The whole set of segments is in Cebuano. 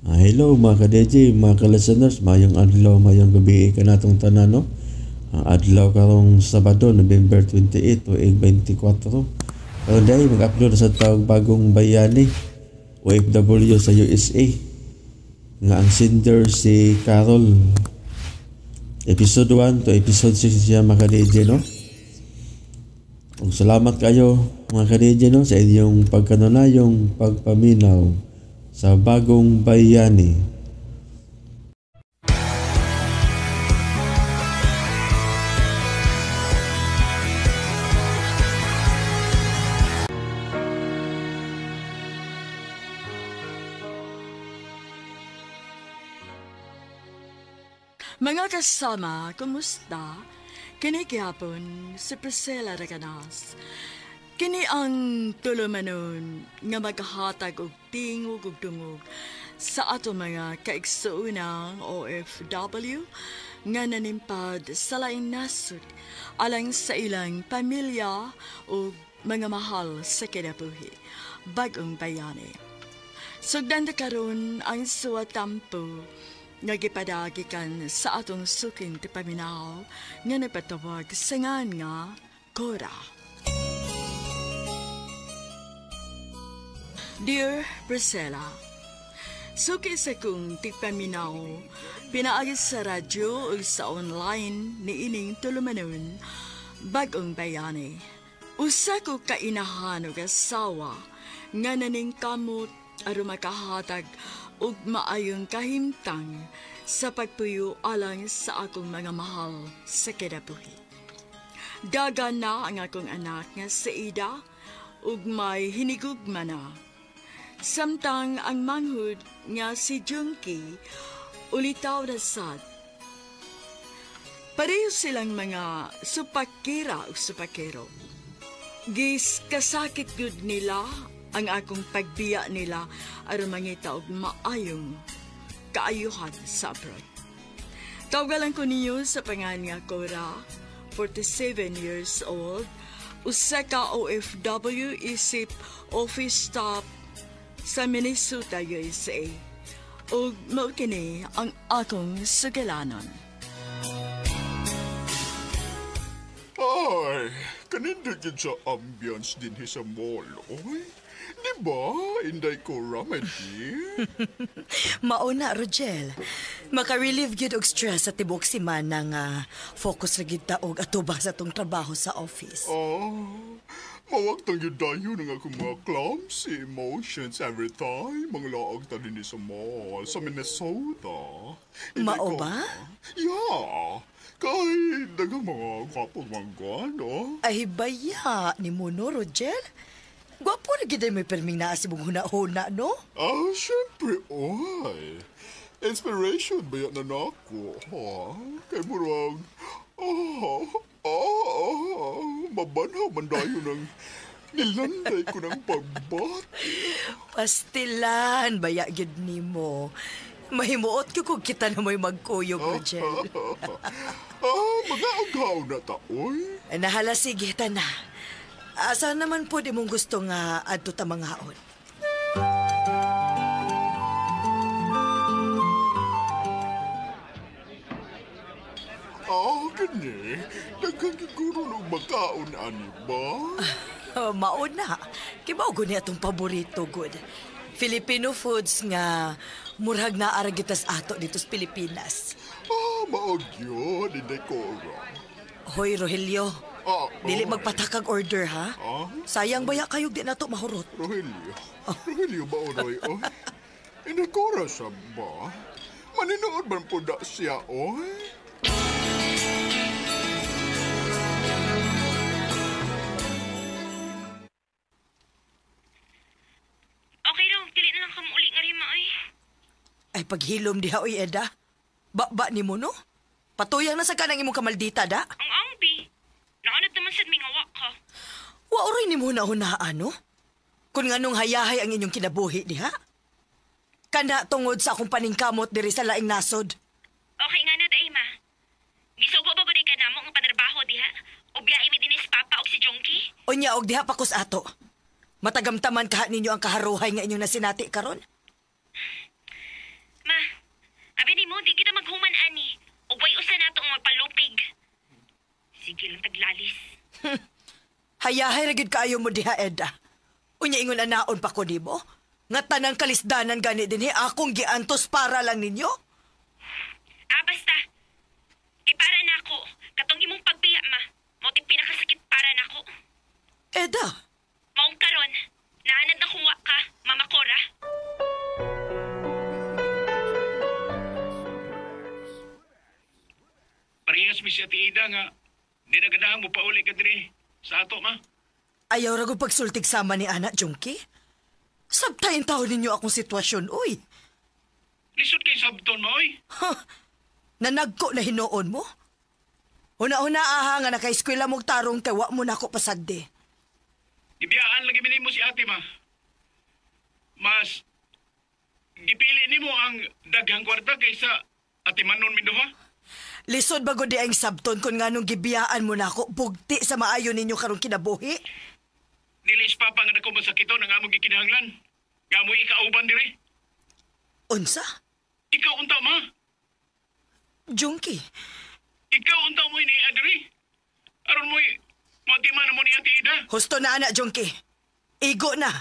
Hello mga ka-DJ, mga ka-listeners, mayong adlaw, mayong gabi kanatong tanan, no? Adlaw karong Sabado, November 28, 2024. Karon dahil mag-upload sa tawag bagong bayani, OFW sa USA. Nga ang sender si Carol. Episode 1 to episode 6 siya mga ka-DJ, no? Ug salamat kayo mga ka-DJ, no, sa inyong pagkanunayong pagpaminaw sa bagong bayani. Mga kasama, kumusta? Kini gihapon si Priscilla Raganas. Kini ang tulumanon nga maghatag og tingog ug dungog sa ato mga kaigsuonang OFW nga nanimpad sa laing nasod alang sa ilang pamilya ug mga mahal sa kinabuhi. Bagong bayani. Sugdan ta karon ang suwatampo nga gipadagikan sa atong suking tipaminaw nga nagpatawag sa ngan nga Cora. Dear Priscilla, suki sa kong tigpaminaw, pinaagi sa radyo o sa online ni ining tulumanon, bagong bayani. Usa ko kainahan og asawa nga naningkamot aron makahatag og maayong kahimtang sa pagpuyo alang sa akong mga mahal sa kinabuhi. Daga na ang akong anak nga si Ida ug may hinigugma na. Samtang ang manghud nga si Junkie ulitaw na sad. Pareho silang mga supakira o supakero. Gis kasakit gud nila ang akong pagbiya nila aron mangita og maayong kaayuhan sa abroad. Tawgalan ko niyo sa pangan nga Cora, 47 years old, usa ka OFW isip office staff sa Minnesota, USA. Ug mao kini ang akong sugilanon. Ay, kanindot yun sa ambience din sa mall, oy. Di ba, Inday Cora, my dear? Mauna, Rogel. Maka-relieve gyud og stress sa tibuok semana nga focus ra gyud ta og atubang sa atong trabaho sa office. Oh, mawag tang yun dayon ang akong mga clumsy emotions every time mga laag ta dinhi sa mall sa Minnesota. Inday Mao Cora. ba? Yeah. Kay daghang mga gwapong mangguan, no? Ay, baya ni mo, no, Rogel? Gwapo na gid ay may perming naa si mong huna-huna, no? Ah, syempre, oy. Inspiration ba yan na nako, ha? Kay murag, mabanhaw man dayon ng nilanday ko ng pagbat. Pastilan, baya gid nimo. Mahimuot ko kung kita na mo'y magkuyog, Rogel. Ah, mga agaw na ta, oy. Nahala, sige, ta na. Asa naman po di mong gusto nga adto ta mangaon? Ah, kini. Daghang giguro ng makaon, ani ba? Maon na. Kibaw ko niya itong paborito, good. Filipino foods nga murag na aragitas ato dito sa Pilipinas. Ah, maog yun, Inday Cora. Hoy, Rogelio. Ah, Dili oh. magpatakag order, ha? Ah? Sayang baya kayo di na to mahurot. Rogelio. Rogelio ba, Oroy, oy? Inday Cora siya ba? Maninood man po da siya, oy? Okay raw, dili na lang kamuli nga rima, oy. Ay, paghilom diha, oy, Eda. Ba-ba ni mo, no? Patuyang na sa kanang imong kamaldita, da? Ang angbi. Naanad naman sad may ngawa ka. Wa oray ni mo na-hunaan, no? Kung nganong hayahay ang inyong kinabuhi, diha? Kana tungod sa akong paningkamot diri sa laing nasod. Okay nga na, day, ma. Gisugo ba ba ka namo nga panarbaho, diha? O biyahe mi dinis papa og si Jonky? Unya og diha pakos ato. Matagamtaman kaha ninyo ang kaharuhay nga inyong nasinati karon? Dili kita maghuman ani. Ug way usa nato ang magpalupig. Sige lang taglalis. Hayahay ra gyud kaayo mo diha, Eda. Unya ingon anaon pa ko nimo? Nga tanang kalisdanan gani dinhi akong giantos para lang ninyo? Ah, basta. Kay para nako, katong imong pagbiya ma. Mao ti pinakasakit para nako. Eda, Maong karon, naanad na kung wa ka, Mama Cora. Parehas mi si Ate Ida nga di na mo pauli ka diri sa ato ma. Ayaw ra ko pagsultig sama ni Ana Junkie. Sabtayin taon ninyo akong sitwasyon, uy. Lisod kay sabton ma oy. Ha, nanagko na hinuon mo? Una-una aha nga naka-eskwela mong tarong kay wa mo na ako pasagdi. Gibiyaan lagi mo si ate ma. Mas gipili nimo ang daghang kwarta kaysa ate Manon Minduha. Lisod ba gud di ang sabton kung nganong gibiyaan mo na ako bugti sa maayo ninyo karong kinabuhi? Dili is papa nga dako masakiton ang among gikinahanglan. Nga amoy ikauban diri. Unsa? Ikaw unta ma. Junkie, Ikaw unta mo ini diri. Aron mo'y moatiman mo ni Ate Ida. husto na ana Junkie. Igo na.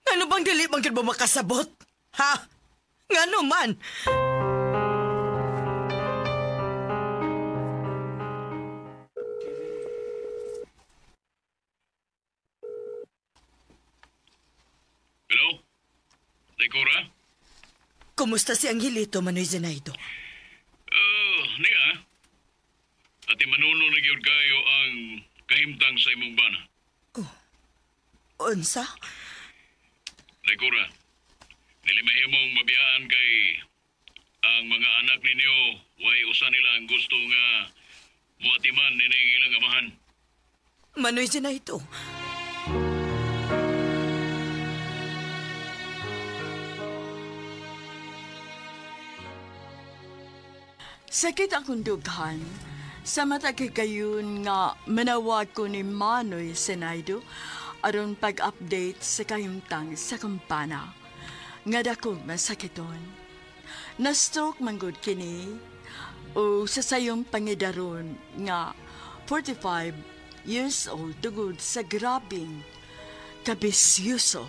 Ngano bang dili man gyud mo makasabot? Ha? Ngano man? Hello? Dekora? Kumusta si Angelito Manoy Zenaido? Oh, niya. Ate Manuno na gyud kayo ang kahimtang sa imong bana. Unsa? Dekora, dili mahimong mabiyaan kay ang mga anak ninyo way usa nila ang gusto nga muatiman nining ilang amahan. Manoy Zenaido. Sakit akong dughan. Sa mata kay kayon nga manawag ko ni Manoy Senaido aron pag-update sa kahimtang sa kampana. Nga dako masakiton. Na-stroke man gud kini o sa sayong pangidaron nga 45 years old tungod sa grabing kabisyuso.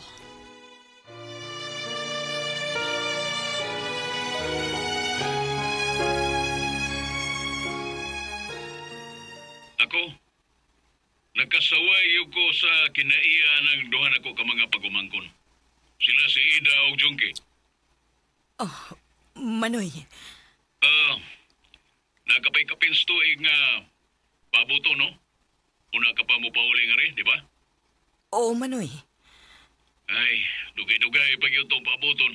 Ako, nagkasaway ko sa kinaiya ng duha nako ka mga pagumangkon. Sila si Ida ug Junkie. Oh, Manoy, Nagkapay kapins tuig nga pabuto, no? Una ka pa mo pauli nga rin, di ba? Oo Manoy. Ay, dugay-dugay pag yun tong pabuton.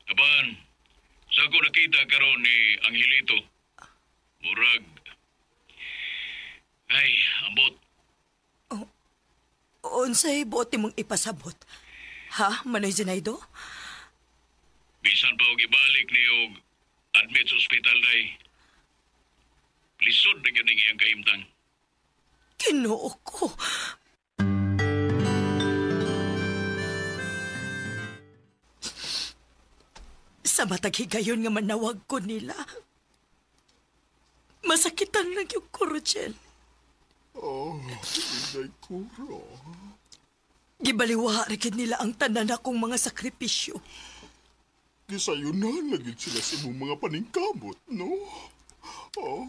Apan, sa ako nakita karon ni Angelito, murag, ay, ambot. Oh, unsay buot nimong ipasabot? Ha, Manoy Zenaido? Bisan pa og ibalik ni og admit sa ospital day. Lisod na gyud ning iyang kahimtang. Ginoo ko. Sa matag higayon nga manawag ko nila. Masakitan lang yung ko, Rochelle. Oh, Inday Cora. Gibaliwa ra gyud nila ang tanan akong mga sakripisyo. Gisayunan lagi sila sa imong mga paningkamot, no? Oh.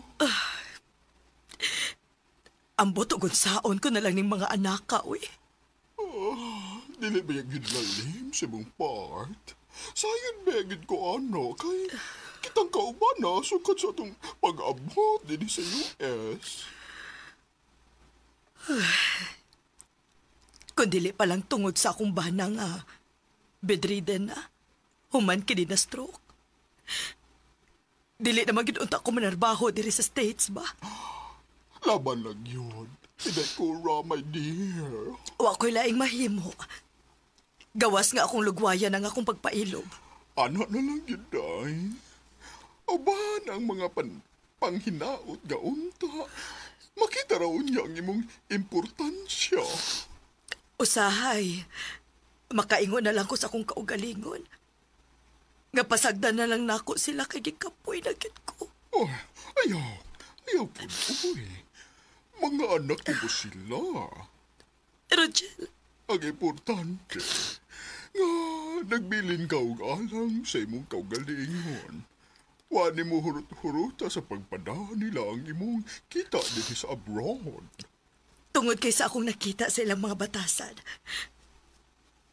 Ambot og unsaon ko na lang ning mga anak ka, uy. Oh, dili ba gyud lalim sa imong part? Sayon ba gyud ko ano kay kitang kauban na sukad sa atong pag-abot dinhi sa US. Kung dili pa lang tungod sa akong bana nga bedridden na, human kini na stroke. Dili naman gyud unta ko manarbaho diri sa States ba? Laban lang yun. Inday Cora, my dear. Wa ko'y laing mahimo. Gawas nga akong lugwayan ang akong pagpailob. Ano na lang yun, day. Uban ang mga panghinaot gaunta. Makita raw niya ang imong importansya. Usahay, makaingon na lang ko sa akong kaugalingon. Nga pasagdan na lang nako sila kay gikapoy na gid ko. Oh, ayaw. Ayaw po, uy. Mga anak ko sila. Rogel. Ang importante, nga nagbilin ka og alang sa imong kaugalingon. Wa nimo hurot-hurota sa pagpada nila ang imong kita dito sa abroad. Tungod kay sa akong nakita sa ilang mga batasan,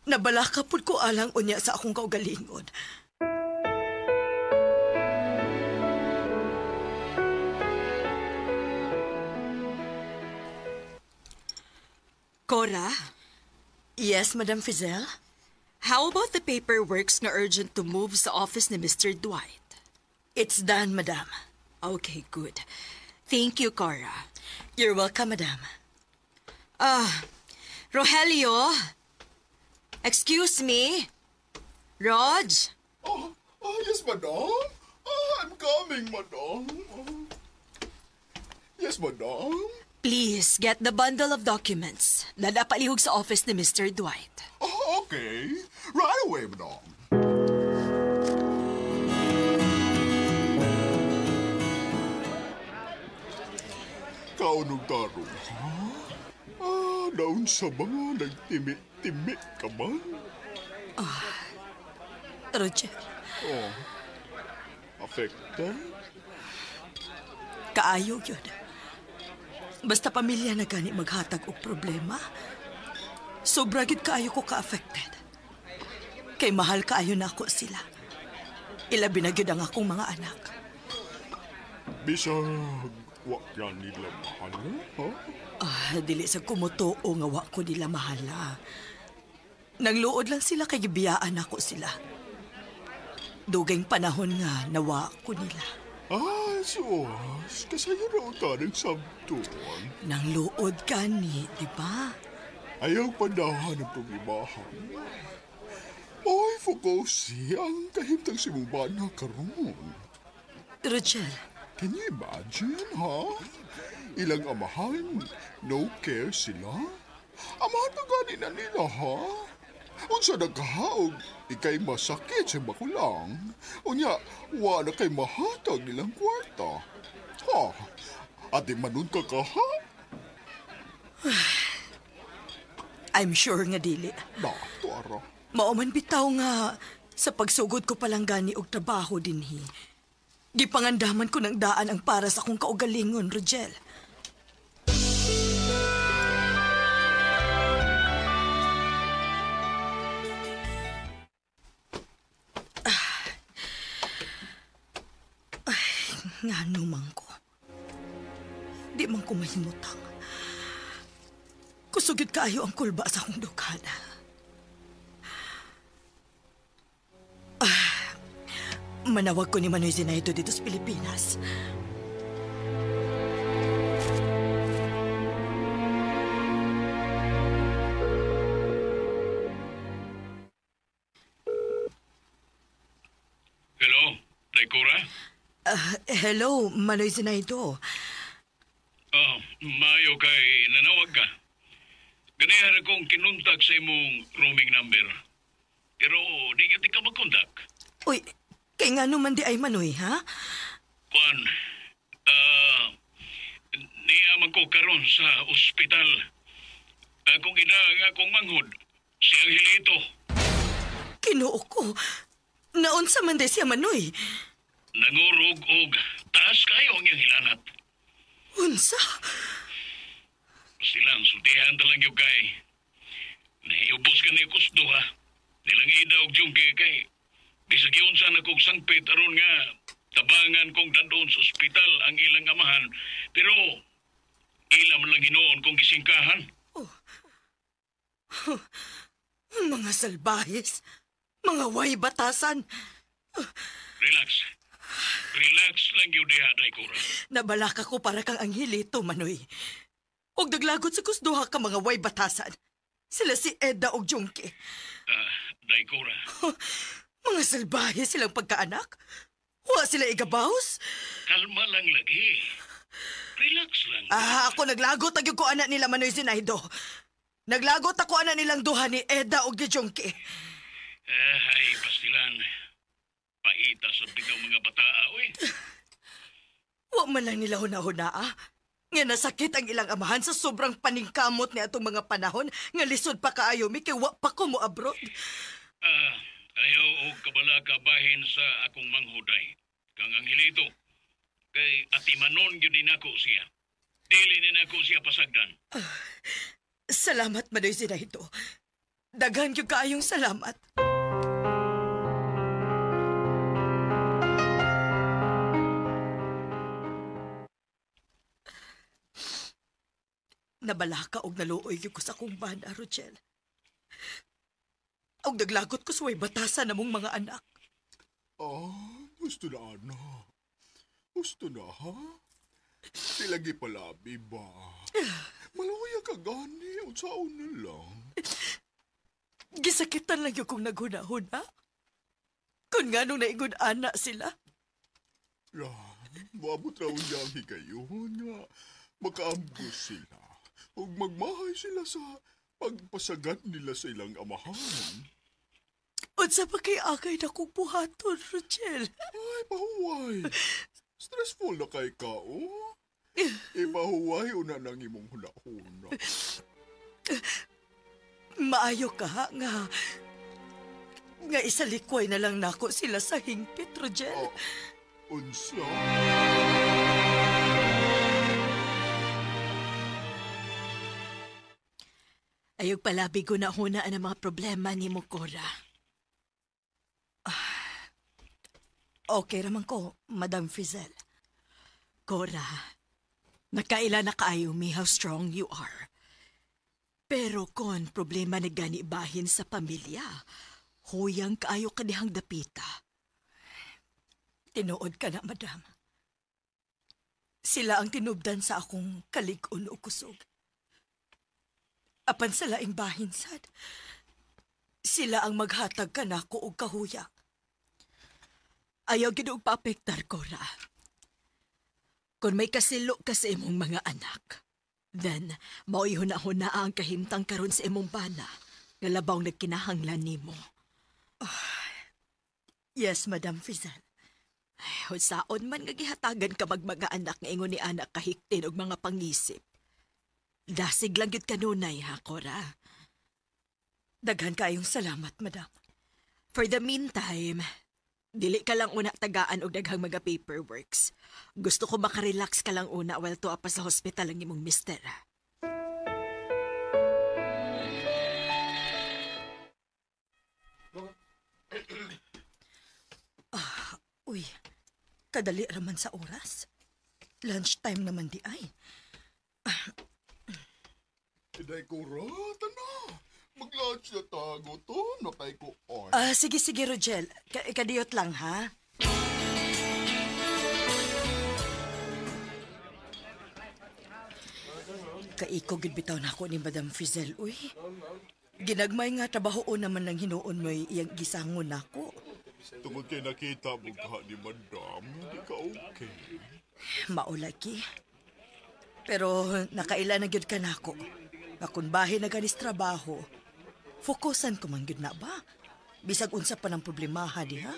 nabalaka pud ko alang unya sa akong kaugalingon. Cora? Yes, Madam Fizel? How about the paperworks na urgent to move sa office ni Mr. Dwight? It's done, Madam. Okay, good. Thank you, Cora. You're welcome, Madam. Rogelio? Excuse me? Rog? Oh, yes, Madam. Oh, I'm coming, Madam. Oh. Yes, Madam. Please, get the bundle of documents. Dadapalihog sa office ni Mr. Dwight. Oh, okay. Right away, Madam. Kaunog tarong, ha? Ah, daon sa mga nagtimi-timi ka man? Roger. Oh. Affected? Kaayo yun. Basta pamilya na gani maghatag og problema. Sobra gid kaayo ko ka-affected. Kay mahal kaayo nako sila. Ilabi na gyud ang akong mga anak. Bisag wa ka nila mahal, ha? Ah, dili sa kumutuo nga wa ko nila mahala. Nangluod lang sila kay gibiyaan ako sila. Dugayng panahon nga nawa ko nila. Ah, sus, kasayo na uta ng sabton. Nangluod ka ni, di ba? Ayaw pandahan ang problemahan. Oy, Fukosi, ang kahimtang simong na karon. Rochelle. Can you imagine, ha? Ilang amahan, no care sila. Amahan pa gani na nila, ha? Unsa nagkahaog, ikay masakit sa makulang. Unya, wala kay mahatag nilang kwarta. Ha? Ate manun ka ka, ha? I'm sure nga dili. Na, tuara. Mauman bitaw nga sa pagsugod ko palang gani og trabaho dinhi. Gipangandaman ko ng daan ang para sa akong kaugalingon, Rogel. Ay, ngano man ko. Di man ko mahimutang. Kusugid kaayo ang kulba sa akong dukhan. Manawag ko ni Manoy Zenaido dito sa Pilipinas. Hello, Daikura? Hello, Manoy Zenaido. Oh, maayo kay nanawag ka. Ganihar akong kinuntak sa imong roaming number. Pero di ka magkontak. Uy, kay nga naman di ay Manoy, ha? Kuan, niya man ko karon sa ospital. Akong ina ang akong manghod, si Angelito. Kinoo ko. Naunsa man di siya, Manoy? Nangurog og taas kayo ang iyang hilanat. Unsa? Silang sultihan talang yung kay. Nahiubos ka ni Kusdo, ha? Nilang ida og jungke kay. Bisag yun sa nakog sangpit aron nga tabangan kong dadon sa ospital ang ilang amahan. Pero ila man lang hinoon kong gisingkahan. Oh. Mga salbahes. Mga way batasan. Relax. Relax lang yun diha, Daikura. Nabalaka ko para kang Angelito, Manoy. Og naglagot sa kusduha ka mga way batasan. Sila si Edda og Jungke. Daikura. Mga salbahe silang pagkaanak. Wa sila igabaws. Kalma lang lagi. Relax lang. Ah, ako naglagot agyo ko anak nila Manoy Zenaido. Naglagot ako anak nilang duha ni Edda og ni Jungke. Ay, pastilan. sa bitaw mga bataa, oy. Wa man lang nila huna-huna, ah. Nga nasakit ang ilang amahan sa sobrang paningkamot ni atong mga panahon nga lisod pa kaayo mi kay wa pa ko mo abroad. Ayaw og kabala kabahin sa akong manghuday. Kang Angelito, kay atimanon gyud ni nako siya. Dili ni nako siya pasagdan. Salamat, Madoy Zinaido. Daghan gyud kaayong salamat. Nabalaka og naluoy gyud ko sa akong bana, Rochelle. Og naglagot ko sa way batasan namong mga anak. Gusto na, ana. Gusto na, ha? Silagi palabi ba? Maluya ka gani, unsaon na lang. Gisakitan lang yung kong naghuna-huna. Kung nga nung naigod ana sila. Ran, maabot raw niya ang higayon nga makaambos sila. Ug magmahay sila sa pagpasagat nila sa ilang amahan. Unsa pa kay akay na kong buhaton, Rochelle? Ay, pahuway. Stressful na kay ka, oh. Ipahuway una nang imong huna-huna. Maayo ka, ha, nga isalikway na lang nako sila sa hingpit, Rochelle. Unsa? Ayog palabi ko na huna ang mga problema ni mo, Cora. Okay raman ko, Madam Frizel. Cora, nakaila na kaayo mi how strong you are. Pero kon problema na gani bahin sa pamilya, huyang kaayo kanihang dapita. Tinuod ka na, Madam. Sila ang tinubdan sa akong kalig-on o kusog. Apan sa laing bahin sad, sila ang maghatag kanako og kahuyang. Ayaw gid og paapektar, Cora. Kung may kasilo ka sa imong mga anak, then mao'y huna-huna ang kahimtang karon sa imong bana nga labaw nagkinahanglan nimo. Yes, Madam Frizell. Ay, saon man nga gihatagan ka magmaga anak nga ingon ni anak kahiktin og mga pangisip. Dasig lang gyud kanunay ha, Cora. Daghan kayong salamat, Madam. For the meantime, dili ka lang una tagaan og daghang mga paperworks. Gusto ko makarelax ka lang una while tuwa pa sa hospital ang imong mister. Uy, kadali raman sa oras. Lunchtime naman di ay. Iday ko rata na. Mag-lunch na tago to. Nakay ko on. Sige, Rogel. Kadiyot lang, ha? Kaiko gid bitaw na ako ni Madam Frizel, uy. Ginagmay nga trabahoon naman ng hinuon mo'y iyang gisangon nako. Tungod kay nakita mo ka ni Madam, hindi ka okay. Maulaki. Pero nakaila na gyud ka nako. Nga kun bahin na ganis trabaho, fokusan ko man gyud na ba? Bisag unsa pa ng problemaha diha.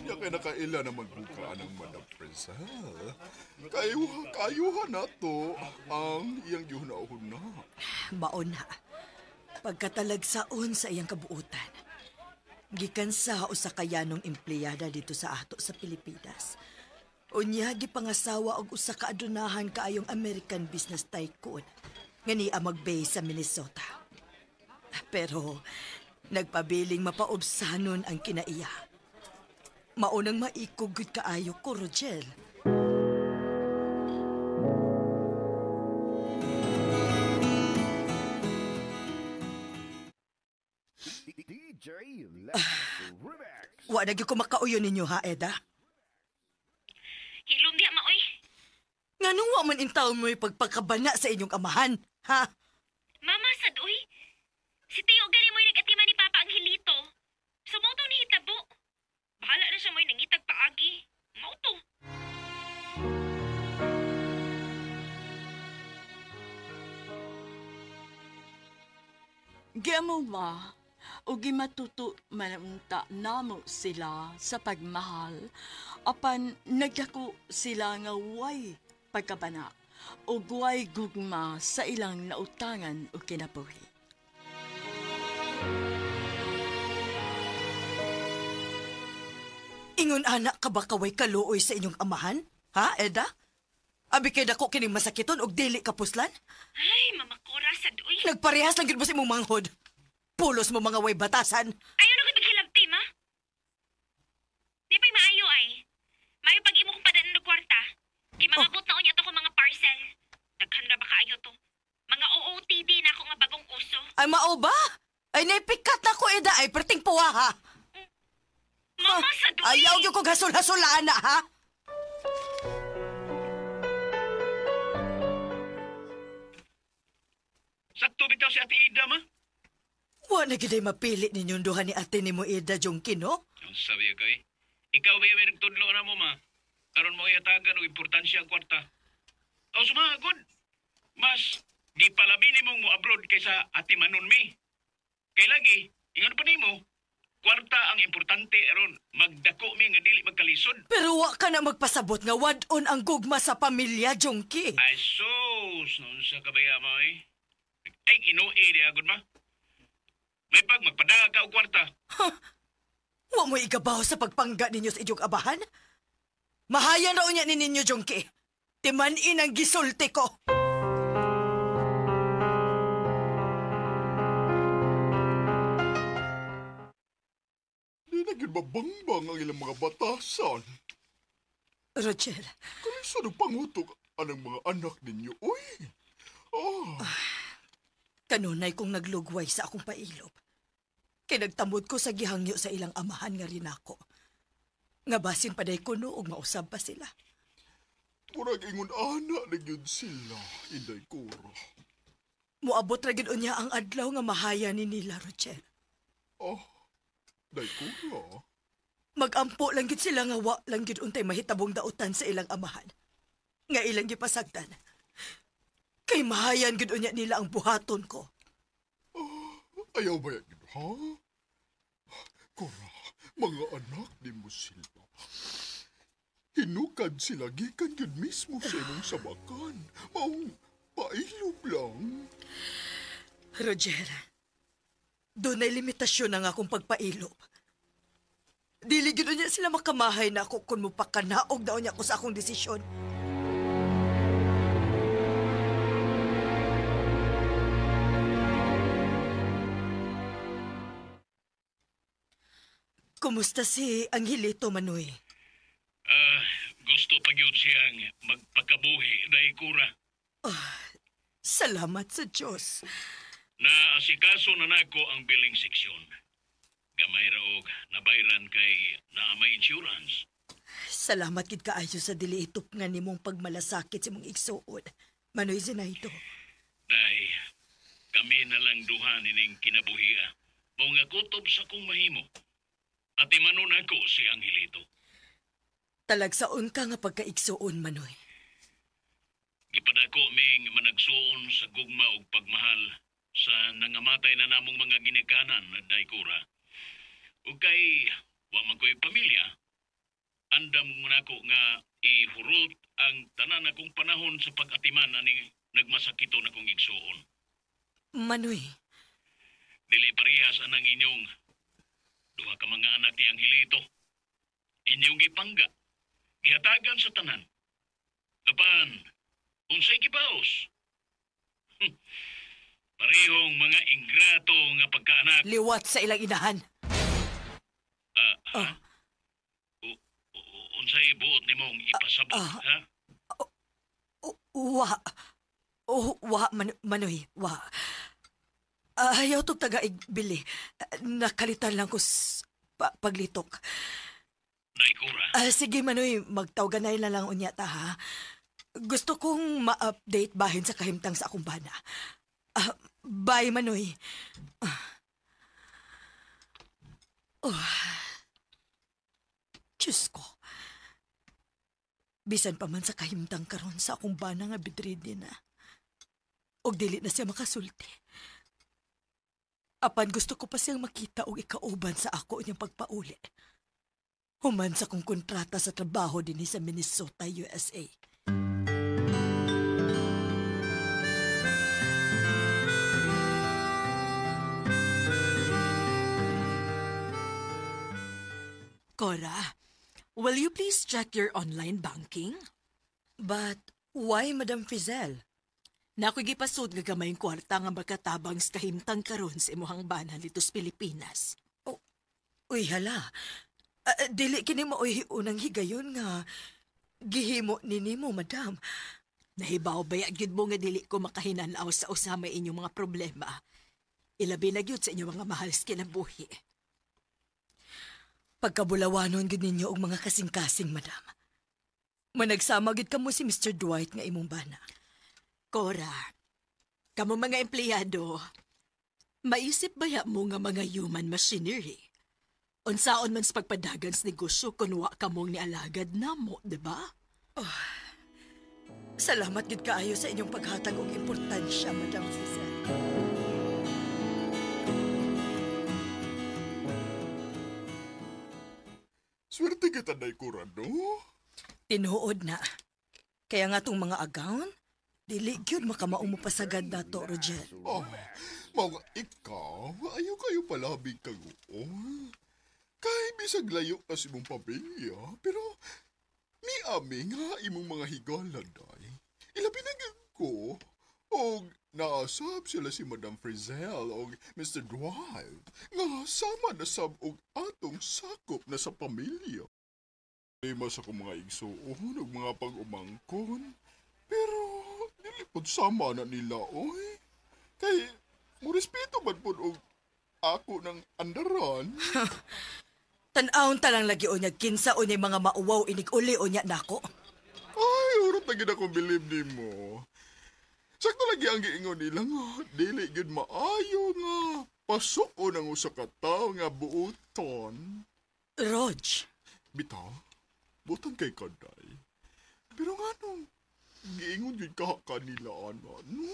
Nya kay nakaila na magbuka ng Madam Frizel. Kayuha na to ang iyang gihuna-huna. Maon na. Pagkatalagsaon sa iyang kabuutan. Gikan sa usa ka yanong empleyada dito sa ato sa Pilipinas. Unya gipangasawa og usa ka adunahan kaayong American business tycoon nga niya mag-base sa Minnesota. Pero nagpabiling mapaobsanon ang kinaiya. Maunang maikog gud kaayo ko, Rogel. Wa na gyud ko makauyon ninyo ha, Eda? Hilom diha maoy. Nganong wa man intaw mo'y pagpagkabana sa inyong amahan, ha? Mama sad oy. Si Teo gani mo'y nag-atiman ni Papa Angelito. Sumuto ni hitabo. Bahala na siya mo'y nangitag paagi. Mao to. Giamo ma. Ug gimatuto man unta namo sila sa pagmahal, apan nagdako sila nga way pagkabana ug way gugma sa ilang nautangan o kinabuhi. Ingon anak ka ba kaway kaluoy sa inyong amahan? Ha, Eda? Abi kay dako kining masakiton og dili ka puslan? Ay, Mama Cora, sad uy. Nagparehas lang gyud mo sa imong manghod. Pulos mo mga way batasan. Ayaw na ko paghilabti, ma. Di pa'y maayo ay. Maayo pag imo kong padaan ng kwarta. Kay mangabot na unya to ko mga parcel. Daghan ra ba kaayo to? Mga OOTD na ako nga bagong uso. Ay mao ba? Ay naipikat na ko, Eda. Ay perting puwa ha. Mama, sad uy. Ayaw gyud kog hasol-hasulaan na ha. Sakto bitaw si Ate Ida, ma. Wa na gyud ay mapili ninyong duha ni ate nimo Eda Jongki, no? Ang sabi ka eh. Ikaw ba yung nagtudlo na mo, ma? Aron mo ihatagan og importansya ang kwarta. Aw sumagod. Mas di palabi nimong mo abroad kaysa ate manon mi. Kay lagi, ingon pa nimo, kwarta ang importante aron magdako mi nga dili magkalisod. Pero wa ka na magpasabot nga wad-on ang gugma sa pamilya, Jongki. Ay sus, noon sa kabaya mo eh. Ay ginoo di agod ma. May pag magpadaga ka og kwarta. Wa mo igabaw sa pagpangga ninyo sa inyong abahan? Mahayan raw niya ni ninyo, Jongki. Timan-in ang gisulti ko. Di na gyud mabangbang ang ilang mga batasan. Rochelle, Kalisod og pangutok anang mga anak ninyo, uy. Ah, kanunay kong naglugway sa akong pailob. Kay nagtamod ko sa gihangyo sa ilang amahan nga rin ako. Nga basin paday ko no og mausab pa sila. Murag ingon ana na gyud sila, Inday Cora. Moabot ra gyud unya ang adlaw nga mahaya ni nila, Rochelle. Ah, Day Cora. Magampo lang gyud sila nga wa lang gyud untay mahitabong dautan sa ilang amahan. Nga ilang gipasagdan. Kay mahayan gyud unya nila ang buhaton ko. Ayaw ba yan, ha? Cora, mga anak ni mo sila. Hinukad sila gikan gyud mismo sa imong sabakan. Maong pailob lang. Roger, doon ay limitasyon ang akong pagpailob. Dili gyud unya sila makamahay na ako kung mupakanaog daw niya ko sa akong desisyon. Kumusta si Angelito, Manoy? Gusto pa gyud siyang magpakabuhi, Day Cora. Salamat sa Diyos. Naasikaso na nako ang billing seksyon. Gamay ra og nabayran kay naa may insurance. Salamat gid kaayo sa dili itup nga nimong pagmalasakit sa imong igsuon. Manoy Zenaido. Day, kami na lang duha nining kinabuhia. Mao nga kutob sa kong mahimo. Ati manon ako si Angelito. Talagsaon ka nga pagkaigsuon, Manoy. Gipadako ming managsuon sa gugma ug pagmahal sa nangamatay na namong mga ginikanan, Day Cora. Ug kay wa man ko'y pamilya, andam nako nga ihurot ang tanan akong panahon sa pag-atiman ani nagmasakito na kong igsuon. Manoy. Dili parehas anang inyong duha ka mga anak ni Angelito. Inyong gipangga, gihatagan sa tanan. Apan, unsay gibaos? Parehong mga ingrato nga pagkaanak. Liwat sa ilang inahan. Ha? Unsay buot nimong ipasabot, ha? Wa. Oh, wa, Manoy, wa. Ayaw tog tagaig, Billy. Nakalitan lang ko paglitok. Day Cora. Sige, Manoy, magtawganay na lang unya ta, ha? Gusto kong ma-update bahin sa kahimtang sa akong bana. Bye, Manoy. Oh. Diyos ko. Bisan pa man sa kahimtang karon sa akong bana nga bedridden na. Og dili na siya makasulti. Apan gusto ko pa siyang makita og ikauban sa ako niyang pagpauli. Human sa kong kontrata sa trabaho dinhi sa Minnesota, USA. Cora, will you please check your online banking? But why, Madam Fizel? Nakoy gipasud nga gamayng kwarta nga makatabang sa kahimtang karon sa imuhang bana dito sa Pilipinas. Oh, uy, hala. Dili kini maoy unang higayon nga gihimo ni nimo, madam. Nahibaw ba gyud mo nga dili ko makahinanaw sa usa may inyong mga problema. Ilabi na gyud sa inyong mga mahal sa kinabuhi. Pagkabulawanon gyud ninyo og mga kasing-kasing, madam. Managsama gyud kamo si Mr. Dwight nga imong bana. Cora, kamo mga empleyado, maisip baya mo nga mga human machinery? Unsaon man sa pagpadagan sa negosyo kung wa kamong nialagad namo, di ba? Oh, salamat gid kaayo sa inyong paghatag og importansya, Madam Cesar. Swerte kita, Day Cora, no? Tinuod na. Kaya nga itong mga agawn, dili gyud makamaong mapasagad na to, Roger. Oh, mga ikaw, ayaw kayo palabig kaguol. Kay bisag layo ka sa imong pamilya, pero miami nga imong mga higala, day. Ilabi na gyud ko, og naasab sila si Madam Frizzell og Mr. Dwight, nga sama na sab og atong sakop na sa pamilya. Lima sa akong mga igsuon ug mga pag-umangkon, pero dili pod sama na nila, oy. Kay morespeto man pod og ako ng andaran. Tan-awon ta lang lagi o niya, kinsa o niya mga mauwaw inig-uli o niya nako. Ay, urot na gid akong bilib nimo. Sakto lagi ang giingon nila nga, dili gid maayo nga pasok o nang usa ka tawo nga buoton. Rog. Bitaw, buotan kay kaday. Pero nga nung giingon gid ka kanila, ana, no?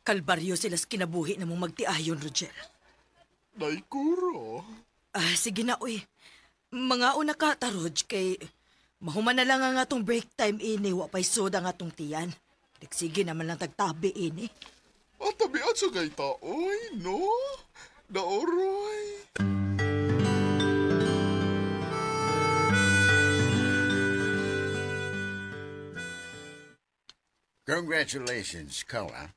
Kalbaryo sila sa kinabuhi na mong magtiayon, Roger. Day, Cora. Ah, sige na, uy. Mga una ka, ta, Rog, kay mahuman na lang ang atong break time ini, wa pa'y soda ang atong tiyan. Nagsige naman lang tagtabi ini. Ah, tabian sa kay taoy, no? Daoroy. Congratulations, Cora.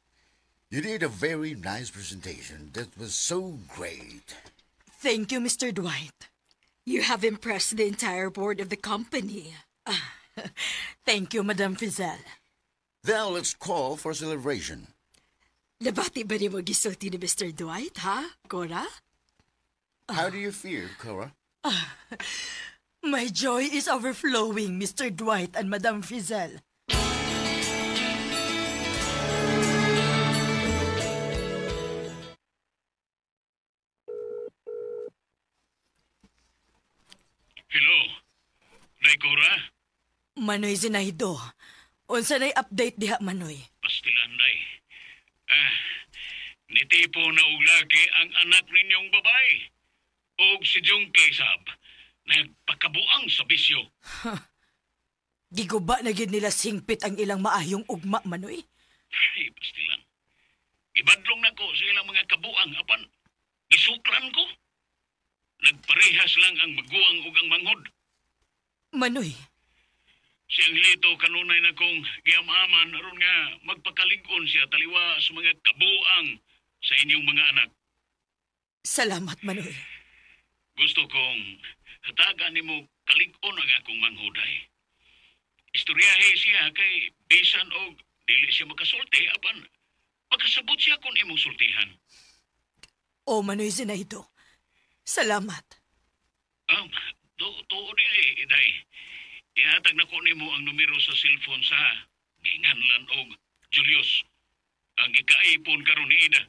You did a very nice presentation. That was so great. Thank you, Mr. Dwight. You have impressed the entire board of the company. Thank you, Madam Frizzell. Then let's call for celebration. Nabati ba niyo gisulti ni Mr. Dwight, ha, Cora? How do you feel, Cora? My joy is overflowing, Mr. Dwight and Madam Frizzell. Hello, Day Cora? Manoy Zinaido, unsa nay update diha, Manoy? Pastilan, Day. Ah, nitipo na og lagi ang anak ninyong babae. Og si Jungkee sab, nagpakabuang sa bisyo. Giguba na gid nila singpit ang ilang maayong ugma, Manoy. Ay, pastilan. Ibadlong na ko sa ilang mga kabuang apan isuklan ko. Nagparehas lang ang maguwang ug ang manghod. Manoy. Si Angelito kanunay na kong giamaman aron nga magpakalig-on siya taliwa sa mga kabuang sa inyong mga anak. Salamat, Manoy. Gusto kong hatagan nimo kalig-on ang akong manghuday. Istoryahe siya kay bisan og dili siya makasulti apan makasabot siya kung imong sultihan. O, Manoy Zinaido. Salamat. Tuod di ay, Iday. Ihatag na ko nimo ang numero sa cellphone sa ginganlan og Julius. Ang gikaipon karon ni Ida.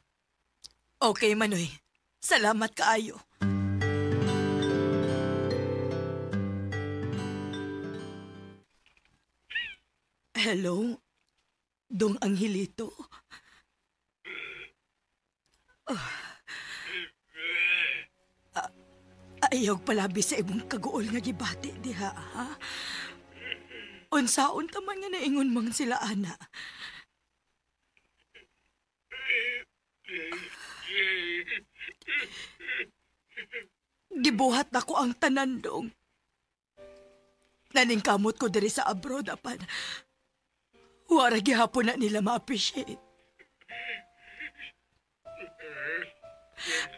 Okay, Manoy. Salamat kaayo. Hello, Dong Angelito. Oh. Ayaw palabi sa imong kaguol nga gibati diha, ha? Unsaon ta man nga naingon mang sila, ana. Gibuhat nako ang tanan dong. Naningkamot ko diri sa abroad apan wara gihapon na nila ma-appreciate.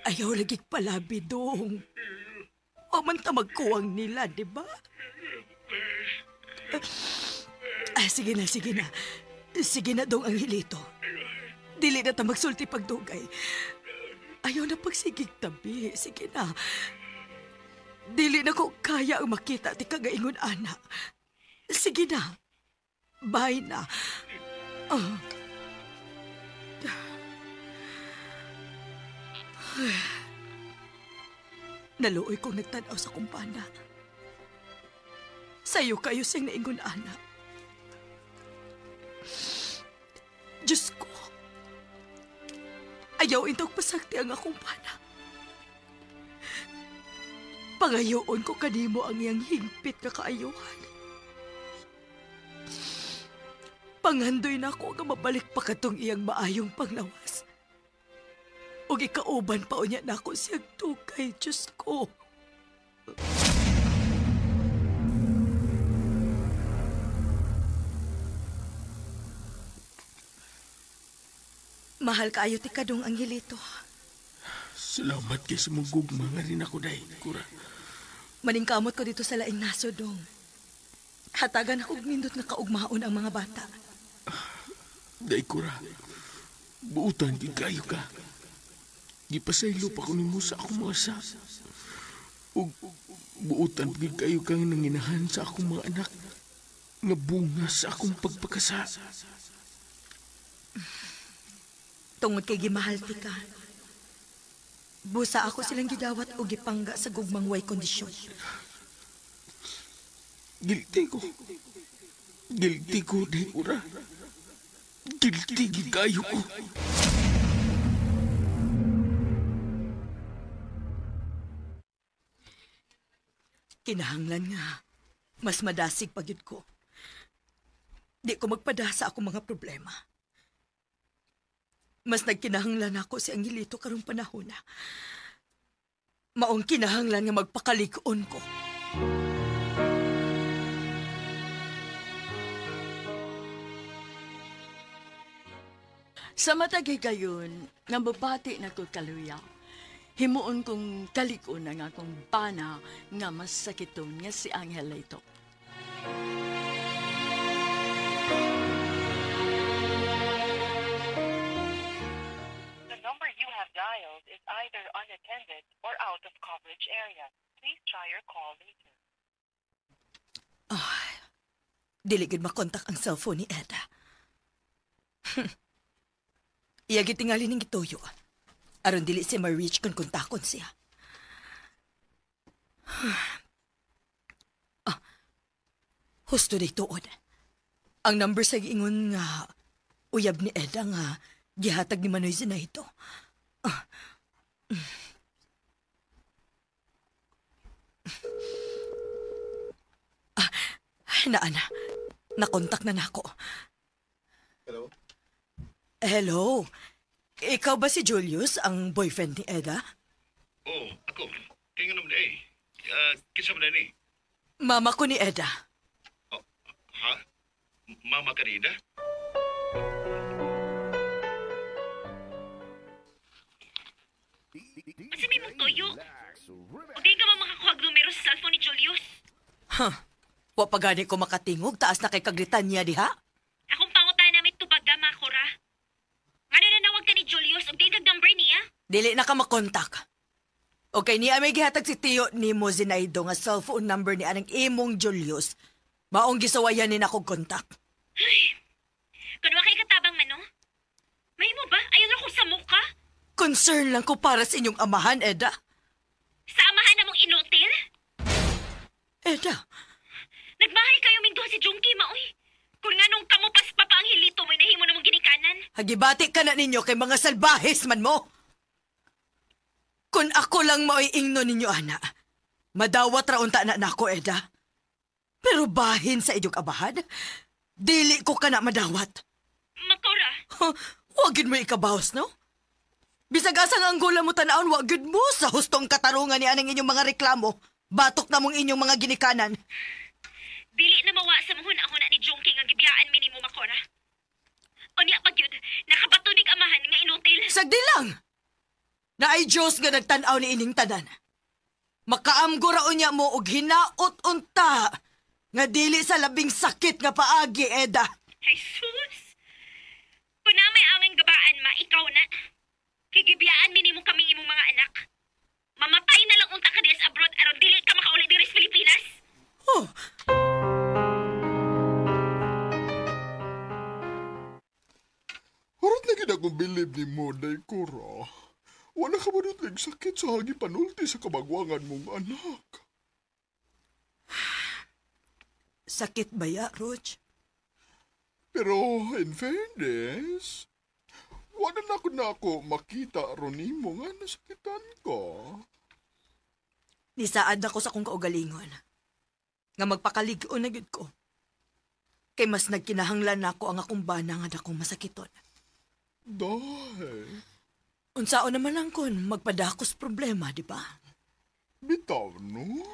Ayaw lagi palabi dong. Wa man ta magkuwang nila, di ba? Ah, sige na, sige na. Sige na dong, Angelito. Dili na ta magsulti pagdugay. Ayaw na pagsigig tabi. Sige na. Dili na ko kaya ang makita ti kagaingon, ana. Sige na. Bye na. Oh. Naluoy kong nagtanaw sa kumpana. Sayo kayo siyang naingon, ana. Diyos ko. Ayaw intog pasakti ang akong pana. Pangayoon ko kanimo ang iyang hingpit nga kaayuhan. Panghandoy na ako nga mabalik pa katong iyang maayong panglawas. Ug ikauban pa unya nako siyang tukay, Diyos ko. Mahal kaayo ti kadong Angelito. Salamat kay sa mong gugma nga rin ako, day, Kura. Maningkamot ko dito sa laing naso, dong. Hatagan ako og nindot nga kaugmaon ang mga bata. Day, Kura. Buutan gid kayo ka. Gipasaylo pa ko nimo sa akong mga sa. Ug buutan gid kayo kang nanginahan sa akong mga anak nga bunga sa akong pagpakasa. Tungod kay gimahal ti ka. Busa ako silang gidawat o gipangga sa gugmang way kondisyon. Guilty ko. Guilty ko, day, Kura. Guilty gid kayo ko. Kinahanglan nga, mas madasig pagyud ko. Di ko magpadasa akong mga problema. Mas nagkinahanglan ako si Angelito karong panahon na. Maong kinahanglan nga magpakalig-on ko. Sa matag higayon, nga mabati na ko kaluya. Himuon kong kalig-on ang akong bana nga masakiton nga si Angelito. The number you have dialed is either unattended or out of coverage area. Please try your call later. Ay, dili gid makontak ang cellphone ni Eda. Iya gitingali ning gituyo. Aron dili siya ma-reach kung kontakon siya. Ah, husto day tuod. Ang number sa giingon nga uyab ni Eda nga gihatag ni Manoy Zinaido. Ah. Ah, naana. Nakontak na nako. Hello? Hello. Ikaw ba si Julius, ang boyfriend ni Eda? Oh, ako. Kaya nga naman eh. Kinsa man ni? Mama ko ni Eda. Oh, ha? Mama ka ni Eda? Unsa may mong tuyo? O di ka man makakuha og numero sa cellphone ni Julius? Huh. Wa pa gani ko makatingog, taas na kay kagritan niya diha. Akong pangutana namin tubaga, Makura. Ngano nanawag ka ni Julius og di kag number niya? Dili na ka makontak. Okay, niya may gihatag si Tio ni mo Zinaido nga cellphone number ni anang imong Julius. Maong gisawayan ni nakog kontak. Ay, kun wa kay katabang man, no? Mahimo ba? Ayaw na ko sa mukha. Concern lang ko para sa inyong amahan, Eda. Sa amahan na mong inutil? Eda. Nagmahay kayo mingduha si Junkie, maoy. Kung nga nung kamupas pa pa ang hilito mo'y nahimo na mong ginikanan. Hagibati ka na ninyo kay mga salbahes man mo. Kung ako lang maoy ingno ninyo, ana, Madawat ra unta na nako, Eda. Pero bahin sa inyong abahan, dili ko ka na madawat. Makora. Wa gyud mo ikabaws, no? Bisag asa nga Angola mo tan-awon, wa gyud mo sa hustong katarungan ni anang inyong mga reklamo. Batok na mong inyong mga ginikanan. Dili na mawa sa muhuna-huna ni Junkie nga gibiyaan mi nimo, Makora. Unya pa gyud, nakabatunig amahan nga inutil. Sagdi lang! Naay Diyos nga nagtan-aw ni ining tanan. Makaamgo ra unya mo og hinaot unta nga dili sa labing sakit nga paagi, Eda. Jesus! Kung na may angin gabaan, ma, ikaw na. Kay gibiyaan mi nimo kaming imong mga anak. Mamatay na lang unta ka diya sa abroad aron dili ka makauli diri sa Pilipinas. Oh. Harot na gid akong bilib ni mo, Day Cora. Wala ka ba nutlig sakit sa hagi panulti sa kabagwangan mong anak? Sakit ba ya, Roch? Pero, in fairness, wala na ako na ako makita ron nimo nga nasakitan ka. Nisaad ako sa akong kaugalingon. Nga magpakalig-on na gyud ko. Kay mas nagkinahanglan nako ang akong bana nga dakong masakiton. Dahil? Unsaon naman lang kun magpadakos problema, di ba? Bitaw, no?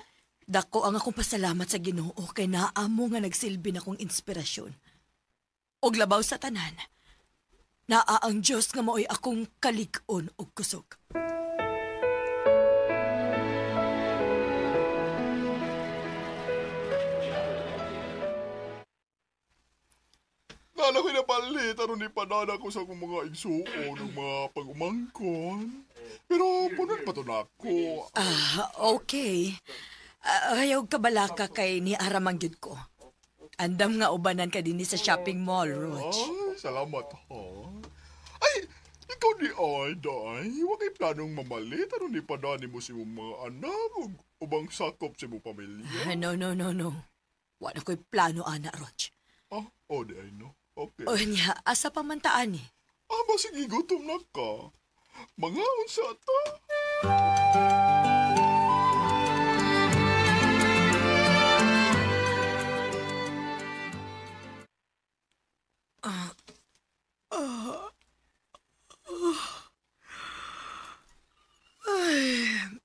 Dako ang akong pasalamat sa Ginoo kay naamo nga nagsilbi na kong inspirasyon. Og labaw sa tanan, naa ang Dios nga maoy akong kalig-on og kusog. Nala ko'y napalit, aron ipadana ko sa akong mga igsuon ng mga pag-umangkon. Pero punon pa to na ako. Ah, okay. Ayaw kabalaka kay ni Aramang gyud ko. Andam nga ubanan ka dinhi sa shopping mall, Roch. Ay, salamat ha. Ay, ikaw ni ay, day. Wa kay planong mamalit, aron ipadani mo sa imong mga anak ug ubang sakop sa imong pamilya. No, no, no, no. Wa na ko'y plano, ana, Roch. Ah, oh, di ay no. Okay. O niya, asa pa man taan eh. Ah, basig gutom na ka. Mga unsa ta? Ay,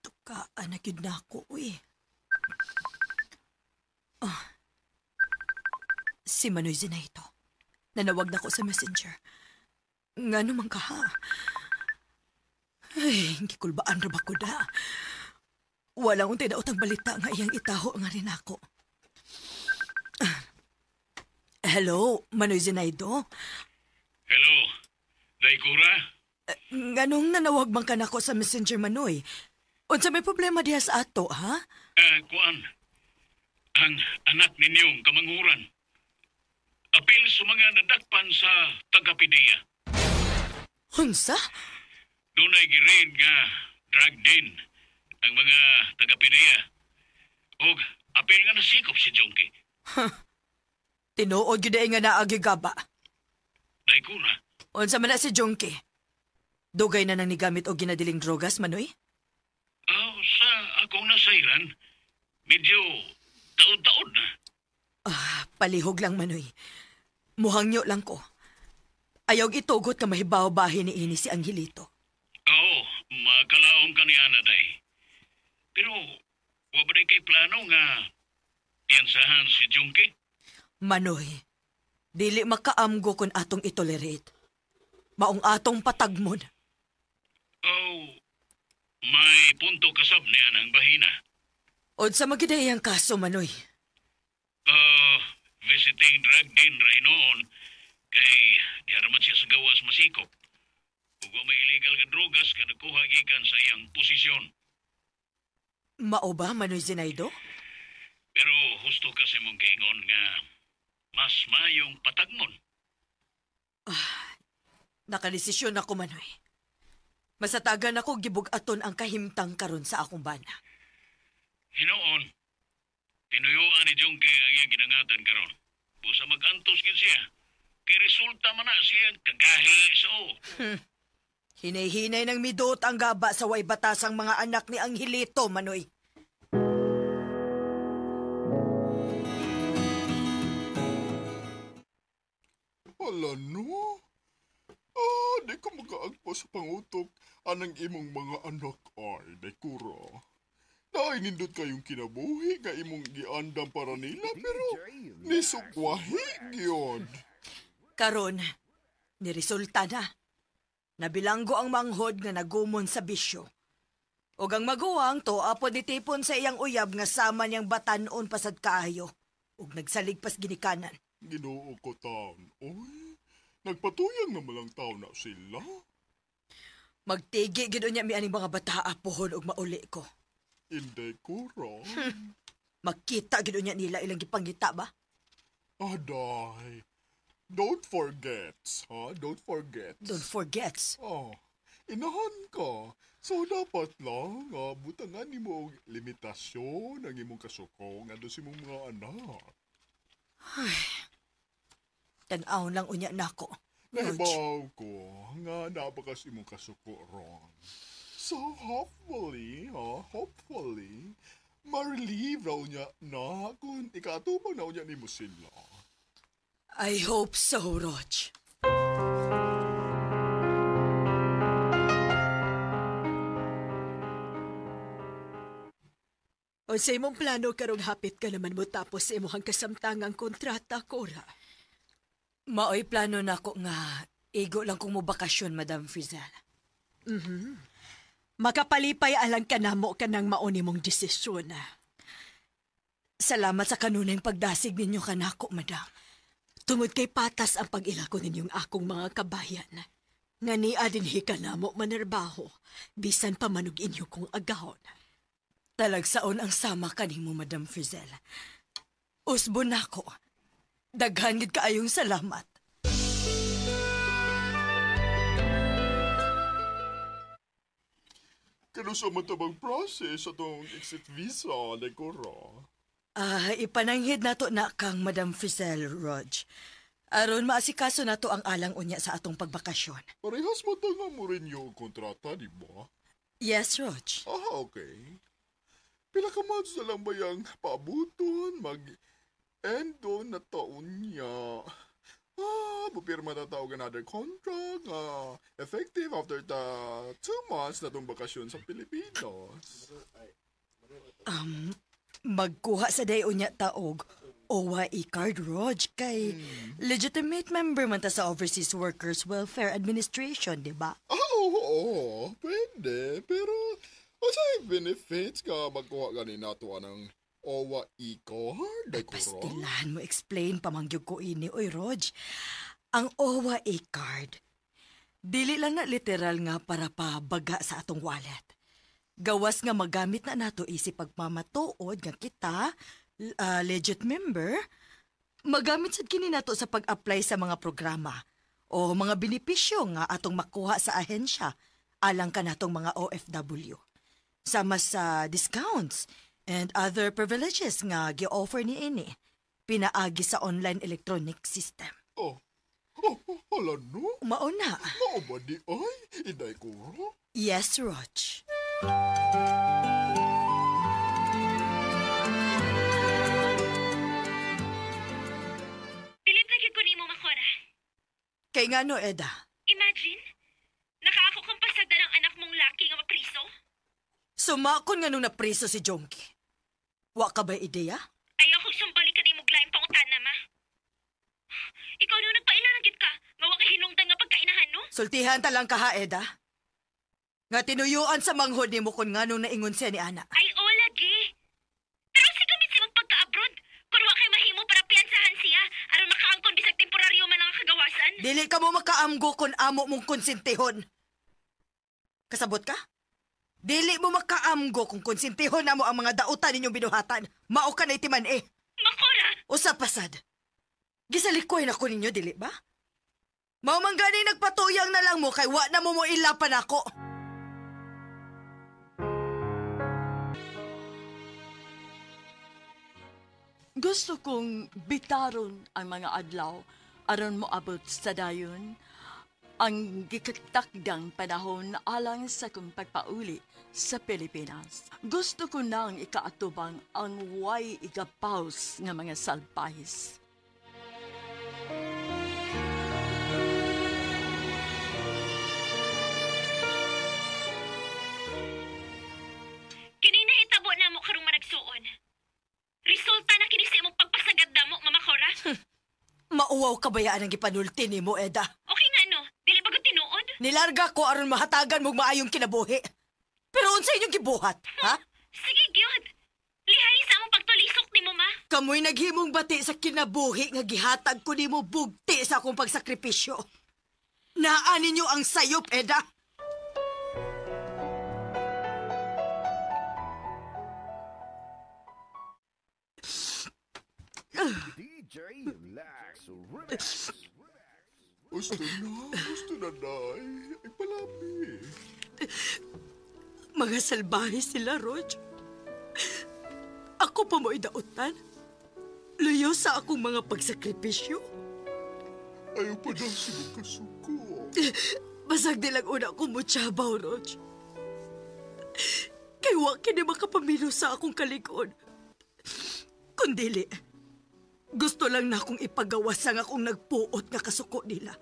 tukaan na gyud na ako, uy. Ah. Si Manoy Zinaido. Nanawag na ko sa messenger. Nga naman ka, ha? Ay, gikulbaan ra ba ko da? Walang untay daot ang balita nga iyang itaho nga rin ako. Hello, Manoy Zinaido? Hello, Daikura? Nganong nanawag man ka nako sa messenger, Manoy? Unsa may problema diha sa ato, ha? Kuan, ang anak ninyong kamanghuran. Apil sa mga nadakpan sa taga-PDEA. Unsa? Dunay girin nga drug den ang mga taga-PDEA. Og apil nga nasikop si Junkie. Huh. Tinuod gyud ay nga naagi gaba. Daikura. Unsa man na si Junkie? Dugay na nang nigamit og ginadiling drogas, Manoy? Oh, sa akong nasayran, medyo taod-taod na. Ah, palihog lang, Manoy. Muhangyo lang ko. Ayaw itugot nga mahibaw-bahin ni ini si Angelito. Oo, makalaom ka niya na, day. Pero, wa ba day kay plano nga piyansahan si Junkie? Manoy, dili makaamgo kung atong itolerate. Maong atong patagmon. Oh, may punto kasab niya ng bahina. Unsa magiday ang kaso, Manoy? Visiting drug den ray noon kay diaraman siya sa gawas masikop. Ug wa may illegal nga drogas nga nakuha gikan sa iyang posisyon. Mao ba, Manoy Zinaido? Pero husto kasi mong giingon nga mas mayong patagmon. Ah, nakadesisyon ako, Manoy. Masatagan ako gibug-aton ang kahimtang karon sa akong bana. Hinoon, tinuyuan ni Junkie ang iyang gidangatan karon. Busa mag-antos gid siya. Kay resulta man na siya kagahi so. Hinay-hinay ng miduot ang gaba sa way batasang mga anak ni Angelito, Manoy. Hala no? Ah, di ko makaagpo sa pangutok anang imong mga anak ay, Dekura. Naay nindot kayong kinabuhi nga imong giandam para nila pero nisukwahi gyud. Karon, niresulta na. Nabilanggo ang manghod nga nagumon sa bisyo. Ug ang maguwang to apod nitipon sa iyang uyab nga sama niyang batanon pasad kaayo ug nagsaligpas ginikanan. Ginoo ko taon, oy. Nagpatuyang na malang taon na sila. Magtigi gid unya mi aning mga bataa pohon ug mauli ko. Inday Cora. Makita gid unya nila ilang gipangita ba? Aday. Don't forget, ha? Don't forget. Don't forget. Oh, inahan ka. So, dapat lang, butangan nimo og limitasyon ang imong kasuko nga sa imong mga anak. Ay, tan-aw lang unya nako. Nahibaw ko nga napakas imong kasuko ron. So, hopefully, hopefully, ma-relieve raw niya na kung ikatubang na unya nimo sila. I hope so, Rog. Unsa imong plano karong hapit ka naman mo tapos sa imong kasamtangang kontrata, Cora? Maoy plano nako nga igo lang kong mobakasyon, Madam Frizell. Mm-hmm. Makapalipay alang kanamo kanang mauni mong desisyon. Salamat sa kanunay pagdasig ninyo kanako, Madam. Tungod kay patas ang pag-ilako ninyong akong mga kabayan. Nga niya dinhi ka namo manarbaho, bisan pa manog inyo kong agahon. Talagsaon ang sama kanimo, Madam Frizell. Usbo nako. Daghan gid kaayong salamat. Kano sa matabang process atong exit visa, Lekora? Ipananghid nato na kang Madam Frizell, Rog. Aron maasikaso nato ang alang unya sa atong pagbakasyon. Parehas mo nga mo rin yung kontrata, di ba? Yes, Rog. Ah, okay. Pila ka months na lang ba yung paabuton, mag-endo na taon niya? Ah, pupirma na tawag another contract, effective after the 2 months na itong bakasyon sa Pilipinas. Magkuha sa dayon niya taog, OWA e-card, Rog, kay legitimate member man ta sa Overseas Workers Welfare Administration, di ba? Ah, oo, pwede, pero unsay benefits ka magkuha gani nato anang OWA e-card? Ay, pastilan mo, explain pamangyog ko ini. Oy, Rog, ang OWA e-card, dili lang na literal nga para pabaga sa atong wallet. Gawas nga magamit na nato isip pagmamatuod nga kita, legit member, magamit sad kini nato sa pag-apply sa mga programa o mga benepisyo nga atong makuha sa ahensya alang ka natong mga OFW. Sama sa discounts and other privileges nga gi-offer ni ini pinaagi sa online electronic system. Oh, hala no? Mauna. Mao ba di ay? Inday ko ro? Yes, Rog. Bilib na gyud ko nimo, Makora. Kay ngano, Eda? Imagine, nakaako kang pasagdan ang anak mong laki nga mapriso. Sumakon nga nung napriso si Jonky. Wa ka ba ideya? Ayaw kong sumbalik ka nimo glaing pangutana, ma. Ikaw nung nagpailan gid ka, nga wa kay hinungdan nga pagkainahan, no? Sultihan ta lang ka ha, Eda. Nga tinuyuan sa manghod nimo kun nganong naingon siya ni Ana. Ay, o lagi. Pero si gamit si magpagka-abroad. Kun wa kay mahimo para piyansahan siya, aron makaangkon bisag temporaryo man ang kagawasan. Dili ka mo makaamgo kun amo mong konsentihon. Kasabot ka? Dili mo makaamgo kung konsentihon na mo ang mga dautan ninyong binuhatan. Mao ka na itiman eh. Makora! Usa pasad. Gisalikoy na ko ninyo, dili ba? Mao man gani nagpatuyang na lang mo kay wa na mo mo ilapan ako. Gusto kong bitaron ang mga adlaw aron moabot sa dayon ang gikatakdang panahon alang sa kong pagpauli sa Pilipinas. Gusto ko nang ikaatubang ang way igapaws nga mga salpahis. Kauwaw kabayaan ang gipanulti ni mo, Eda. Okay nga no, dili ba tinuod? Nilarga ko aron mahatagan mong maayong kinabuhi. Pero unsa inyong gibuhat, ha? Sige, gyud. Lihay sa among pagtulisok nimo, ma. Kamoy naghimong bati sa kinabuhi nga gihatag ko nimo bugti sa akong pagsakripisyo. Naa ninyo ang sayop, Eda. DJ Lax Remix. Gusto na, Day. Ay, palami. Mga salbahe sila, Rog. Ako pa mo'y dautan. Luyo sa akong mga pagsakripisyo. Ayaw pa daw si kasuko. Basag nilang una akong mutsabaw, Rog. Kay wa kini makapamilo sa akong kalikod. Kundili, gusto lang na akong ipagawas ang akong nagpuot nga kasuko nila.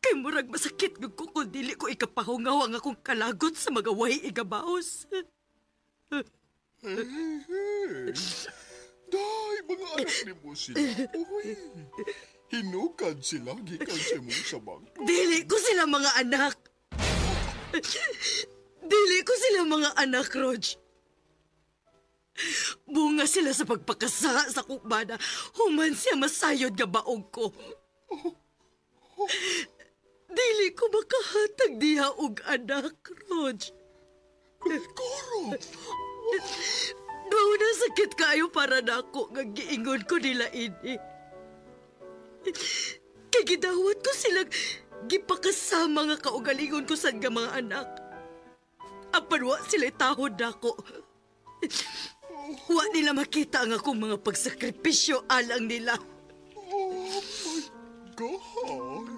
Kay murag masakit gud ko kung dili ko ikapahungaw ang akong kalagot sa mga way igabaos. Hey, hey. Day, mga anak ni mo sila. Uy, hinukad sila gikan sa imong sabang. Dili ko sila mga anak. Dili ko sila mga anak, Rog. Bunga sila sa pagpakasa sa kukbana. Human siya masayod nga baog ko. Dili ko makahatag diha og anak, Rog. Koro! Doon na sakit kayo para nako nga giingon ko nila ini. Kay gidawat ko silang gipakasama nga kaugalingon ko sad nga mga anak. Apan wa sila tahod nako. Wa nila makita ang akong mga pagsakripisyo alang nila. Oh my God!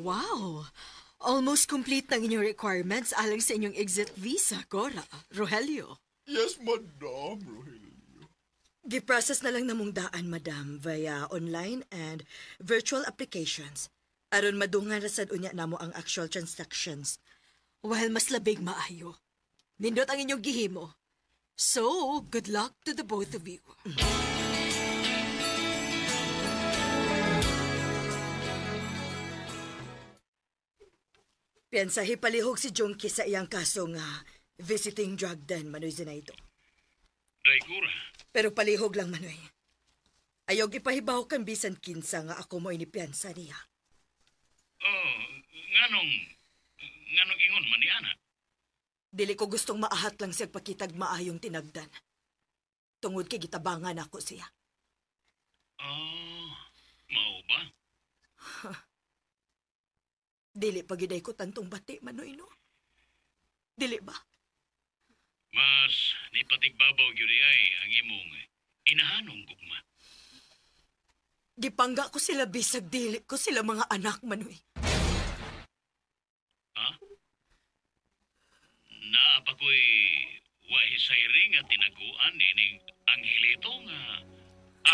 Wow! Almost complete ng inyong requirements alang sa inyong exit visa, Cora. Rogelio. Yes, Madam Rogelio. Giprocess na lang namong daan, Madam, via online and virtual applications. Aron madungan ra sad unya namo ang actual transactions. Well, mas labig maayo. Nindot ang inyong gihimo. So, good luck to the both of you. Piyansahi palihog si Junkie sa iyang kaso nga visiting drug den, Manoy Zenaido. Day, Cora. Pero palihog lang, Manoy. Ayaw ipahibaw kan bisan kinsa nga ako mo inipiyansa niya. Oh, nganong ingon man ni ana? Dili ko gustong maahat lang siya pakitag maayong tinagdan. Tungod kay gitabangan ako siya. Oh, mao ba? Dili pagiday ko tantong bati, Manoy, no? Dili ba? Mas nipatigbabaw gyud ay ang imong inahanong gugma. Gipangga ko sila bisag dili ko sila mga anak, Manoy. Ha? Naa pa ko'y wahisayri nga tinaguan ining anghilito nga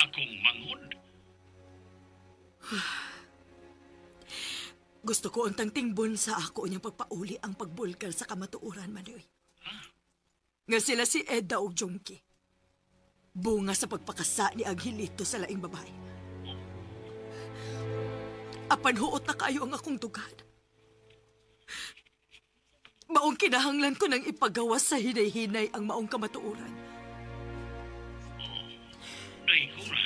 akong manghod. Gusto ko untang tingbon sa ako niyang pagpauli ang pagbulgal sa kamatuoran, Manoy. Nga sila si Edda og Junkie. Bunga sa pagpakasa ni Angelito sa laing babae. Apan huot na kayo ang akong dugan. Maong kinahanglan ko nang ipagawas sa hinay-hinay ang maong kamatuoran. Day, Cora.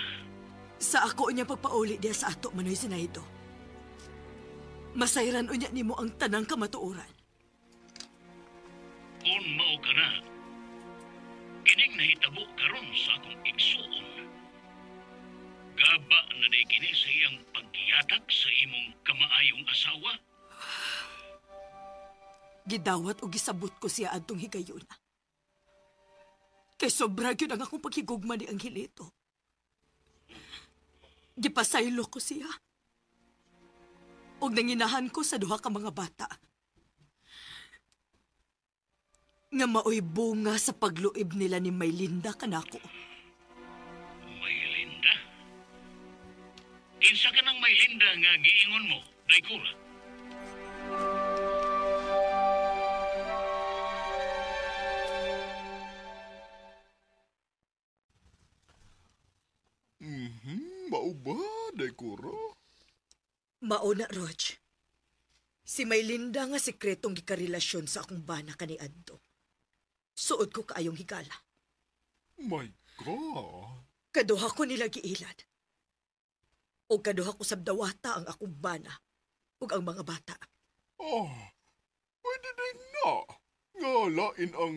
Sa ako niya pagpauli diya sa ato, Manoy Zenaido. Masayran unya nimo ang tanang kamatuoran. Kung mao ka na, kining nahitabo karon sa akong igsuon. Gaba na di kini sa iyang pagyatak sa imong kamaayong asawa. Gidawat o gisabot ko siya adtong higayuna. Kay sobra gyud ang akong paghigugma ni Angelito. Gipasaylo ko siya. Og nanginahan ko sa duha ka mga bata. Nga maoy bunga sa pagluib nila ni Maylinda kanako. Maylinda? nga giingon mo, Daikura? Mao ba, Daikura? Mao na, Rog. Si Maylinda nga sekretong gikarelasyon sa akong bana kaniadto. Suod ko kaayong higala. My God! Kaduha ko nila giilad. O kaduha ko sabdawata ang akong bana ug ang mga bata. Oh, pwede din na. Nga lain ang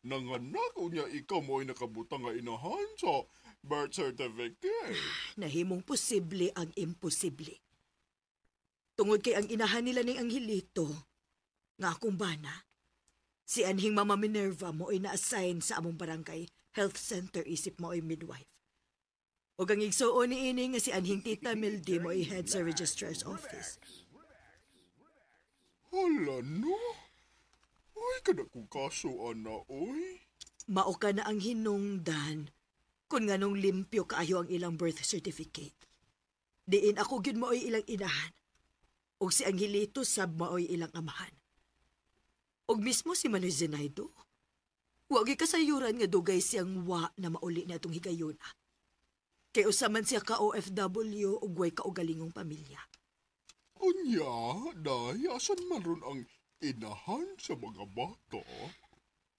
nanganak o niya ikaw mo ay nakabutang nga inahan sa birth certificate. Nahimong posible ang imposible. Tungod kay ang inahan nila ning Angelito, nga akong bana, si anhing Mama Minerva mo ay na-assign sa among barangay health center isip mo ay midwife. O ang igsuon ni ini nga si anhing Tita Mildy mo ay head sa registrar's office. Hala no? Uy, kada kong kaso, ana, oy. Mao ka na ang hinungdan kung nganong limpyo kaayo ang ilang birth certificate. Diin ako gyud mo ay ilang inahan. Og si Angelito sab maoy ilang amahan. Og mismo si Manoy Zenaido, wagi kasayuran nga dugay siyang wa na mauli na itong higayuna. Kay usa man siya ka OFW ug way kaugalingong pamilya. Unya, day, asan man ron ang inahan sa mga bata?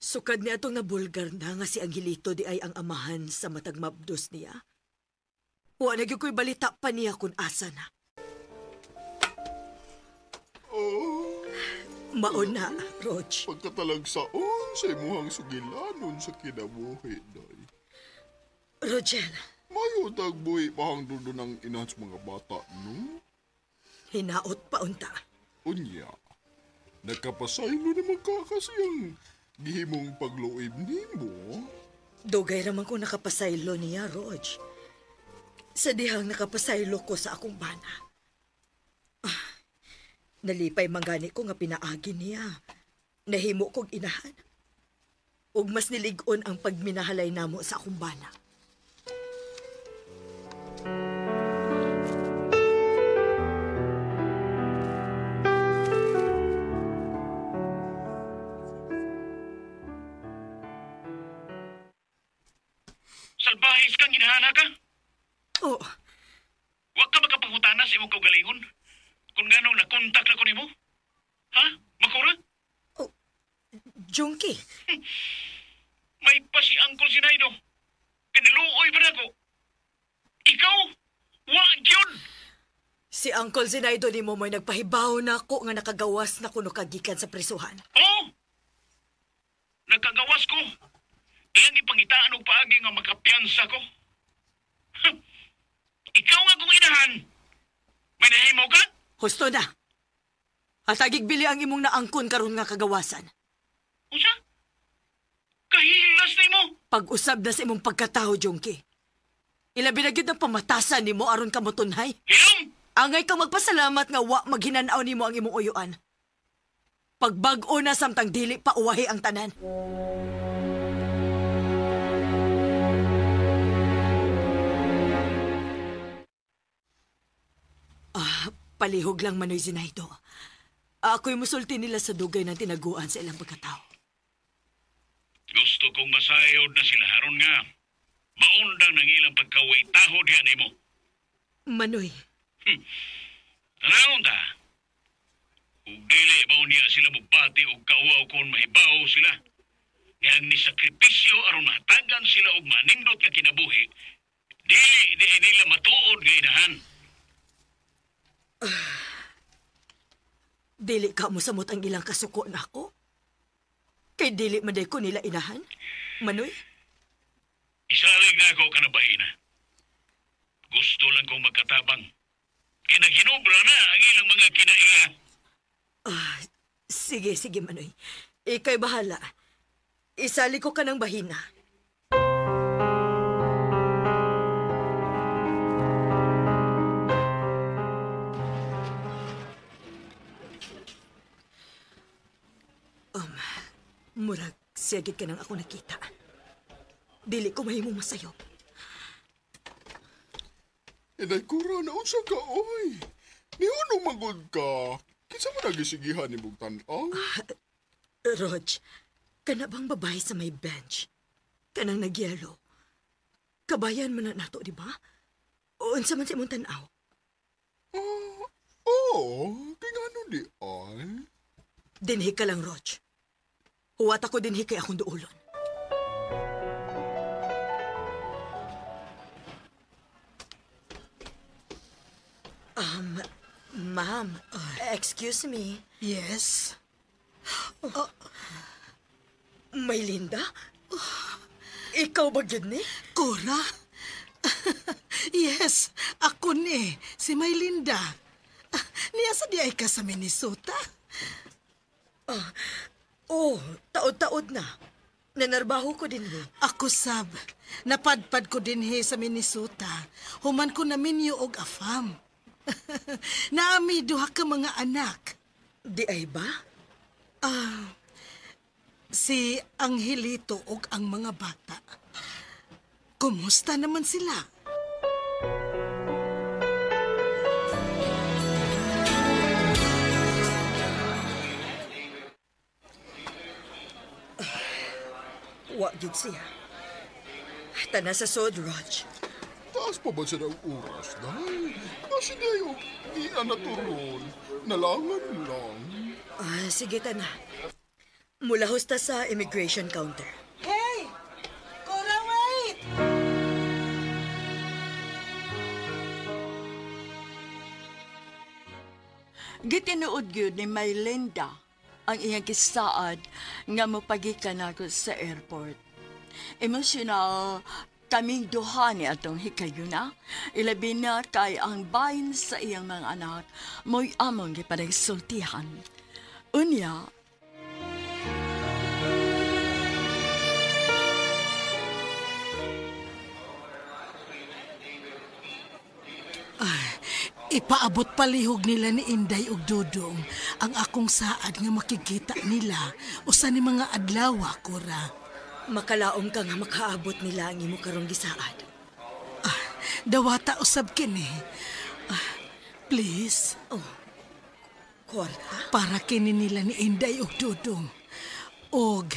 Sukad niya itong nabulgar na nga si Angelito di ay ang amahan sa matag mabdos niya. Wa na gyud ko'y balita pa niya kung asa na. Oh. Mauna, Rog. Pagkatalagsaon sa imuhang sugilanon sa kinabuhi, day. Rogel. Mayo tagbuhi pahang dudo ng inahan sa mga bata, no? Hinaot pa unta. Unya, nagkapasaylo naman ka kasi ang gihimong pagluib nimo. Dugay raman ko nakapasaylo niya, Rog. Sa dihang nakapasaylo ko sa akong bana. Nalipay manggani ko nga pinaagi niya. Nahimo kog inahan. Ug mas nilig-on ang pagminahalay namo sa akong bana. Salbahis kang inahana ka? Oo. Wa ka makapangutana sa imong kaugalingon? Kung ganong nakontak na ko nimo? Ha? Makura? Oh, Junkie. May pa si Uncle Zenaido. Kinaluoy pa na ko. Ikaw? Wa gyud! Si Uncle Zenaido nimo mo'y nagpahibaw na ako nga nakagawas na kuno kagikan sa prisuhan. Oo! Nakagawas ko. Iyang ipangitaan og paagi nga makapiyansa ko. Ikaw nga kong inahan. May nahimo ka? Husto na. Hatagig bili ang imong naangkon karon nga kagawasan. Usa? Kahilas nimo. Pag-usab na sa imong pagkatao, Junkie. Ilabi na gyud ang pamatasan nimo aron ka motunhay. Hilom! Angay kang magpasalamat nga wa maghinanaw nimo ang imong uyuan. Pagbag-o na samtang dili pa uwahi ang tanan. Palihog lang Manoy Zenaido. Ako'y musulti nila sa dugay ng tinaguan sa ilang pagkatao. Gusto kong masayod na sila haron nga. Maundang ng ilang pagkaway taho diyan nimo. Manoy. Tanaon ta. Ug dili ba niya sila mugpati og kauaw kon mahibaw sila. Nga ni sakripisyo aron mahatagan sila og manindot nga kinabuhi. Dili di nila matuod nga inahan. Dili ka mo samot ang ilang kasuko na ako? Kay dili man ko nila inahan? Manoy? Isalig na ako kanabahina. Gusto lang kong magkatabang. Kaya naghinubra na ang ilang mga kinaiya. Sige, sige Manoy. Ika'y bahala. Isali ko ka ng bahina. Murag, sigit ka nang ako nakita. Dili ko mahimong masayop. Inay, Cora, naunsa ka, oy. Nihunong magod ka. Kinsa man nagisigihan ni mong tan-aw? Rog, kana bang babae sa may bench? Kanang nagyelo. Kabayan man na nato, di ba? O unsa man sa imong tan-aw? Oo, kay ngano di ay? Dinhi ka lang, Rog. Huwat ako dinhi kay akong duulon. Ma'am, excuse me. Yes? May Linda? Ikaw ba gyud ni? Cora? Yes, ako ni, si Maylinda. Niya sa di ay ka sa Minnesota? Oh, taod-taod na. Nanarbaho ko din eh. Ako sab, napadpad ko din he sa Minnesota. Human ko na minyo og afam. Naami duha ka mga anak. Di ay ba? Si Angelito og ang mga bata. Kumusta naman sila? Wa gyud siya. Tana sa sod, Rog. Taas pa ba siya ng oras, day? Kasi dayo, di na naturon. Nalangan lang. Sige, tana. Mula hosta sa immigration counter. Hey! Cora, wait! Gitinuod gyud ni Maylinda ang iyang kisaad nga mopagikan ako sa airport. Emosyonal kaming duha ni atong hikayuna, ilabi na kay ang bahin sa iyang mga anak mo'y among gipanagsultihan. Unya, Ipaabot palihog nila ni Inday og Dudong ang akong saad nga makikita nila usa ni mga adlaw, Cora. Makalaom ka nga makaabot nila ang imo karong gisaad. Dawata usab kini. Please. Oh, kwarta? Para kini nila ni Inday og Dudong. Og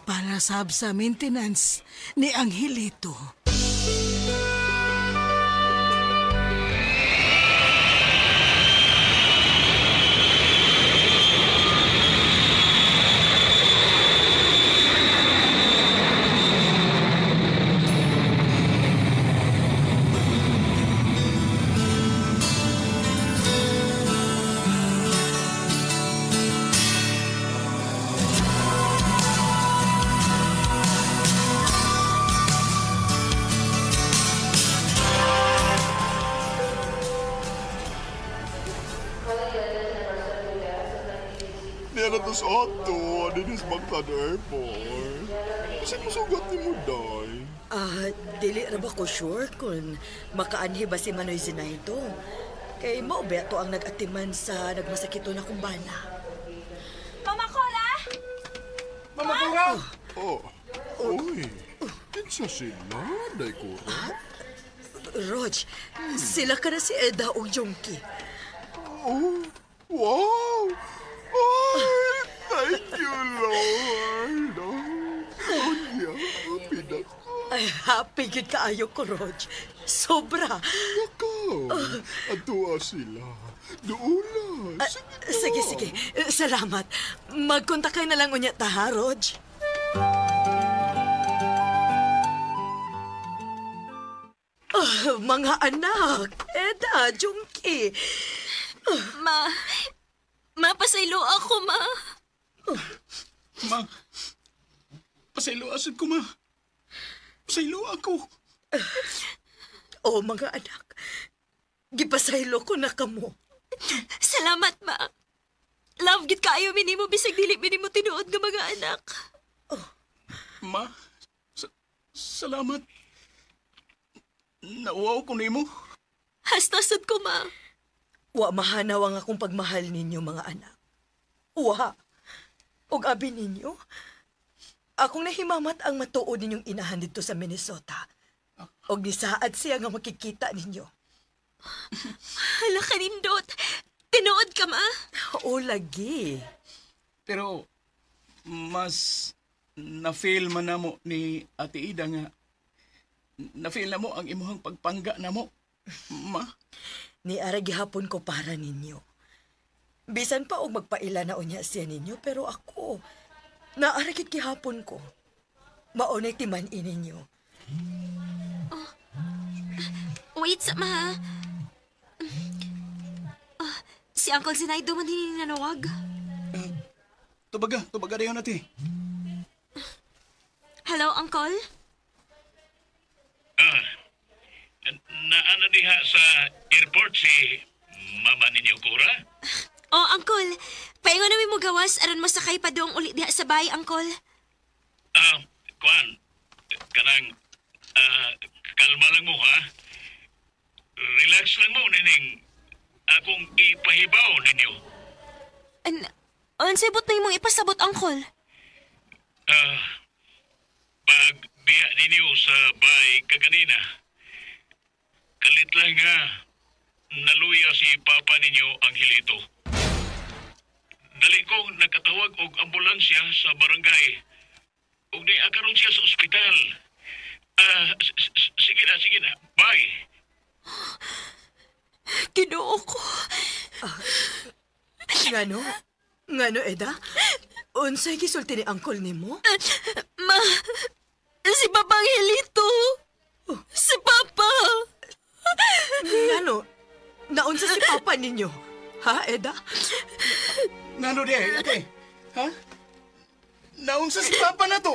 para sab sa maintenance ni Angelito. Niya na to sa ato, dinis Mactan Airport. Kasi masugat ni mo, day. Dili ra ba ko sure kung makaanhi ba si Manoy Zenaido? Kay mao ba to ang nag-atiman sa nagmasakito na kumbana? Mama Cora! Mama Cora! Oh, uy. Kinsa sila, day Cora? Rog, sila ka na si Eda o Junkie. Oh, wow! Ay, thank you, Lord! Oh, yeah, happy na ko. Ay, happy gyud kaayo ko, Rog. Sobra. Nakaw, atua sila. Duula, sige na. Sige, sige. Salamat. Magkontakay na lang unya ta, ha, Rog? Oh, mga anak, Eda, Junkie. Ma, pasaylo ako, ma. Ma, pasaylo asad ko, ma. Pasaylo ako. Oh, mga anak. Gipasaylo ko na kamo. Salamat, ma. Love gid kaayo minimo bisag dili minimo tinuod nga mga anak. Oh. Ma, salamat. Nauwaw ko nimo. Hasta sad ko, ma. Wa mahanaw ang akong pagmahal ninyo, mga anak. Wa. Og abi ninyo, akong nahimamat ang matuod ninyong inahan dito sa Minnesota. Og nisaad siya nga makikita ninyo. Hala ka nindot. Tinuod ka, ma? Oo, lagi. Pero mas na-feel man na mo ni Ate Ida nga na-feel na mo ang imuhang pagpangga na mo, ma. Ni ara gihapon ko para ninyo. Bisan pa og magpaila na unya siya ninyo, pero ako, naara gid gihapon ko. Maunay timan ininyo. Oh. Wait, ma. Si Uncle Zenaido man din nanawag. Tubaga dayon ate. Hello, Uncle? Naana diha sa airport si mama ninyo, Cora? Oh, Uncle. Paingon namin mo gawas aron mo sakay pa doong uli diha sa bahay, Uncle. Kuan, kanang kalma lang mo, ha? Relax lang mo, nining akong ipahibaw ninyo. Unsay but na imong ipasabot, Uncle? Pag biya ninyo sa bahay kaganina, kalit lang nga naluya si Papa ninyo, Angelito. Dali kong nakatawag og ambulansya sa barangay. Ug ni akaron siya sa ospital. Sige na. Bye. Ginoo ko. Ngano? Ngano, Eda? Unsay gisulti ni Uncle nimo? Ma, si Papa Angelito. Oh. Si Papa. Ngano? Naunsa si Papa ninyo? Ha, Eda? Ngano di, ate? Ha? Naunsa si Papa na to?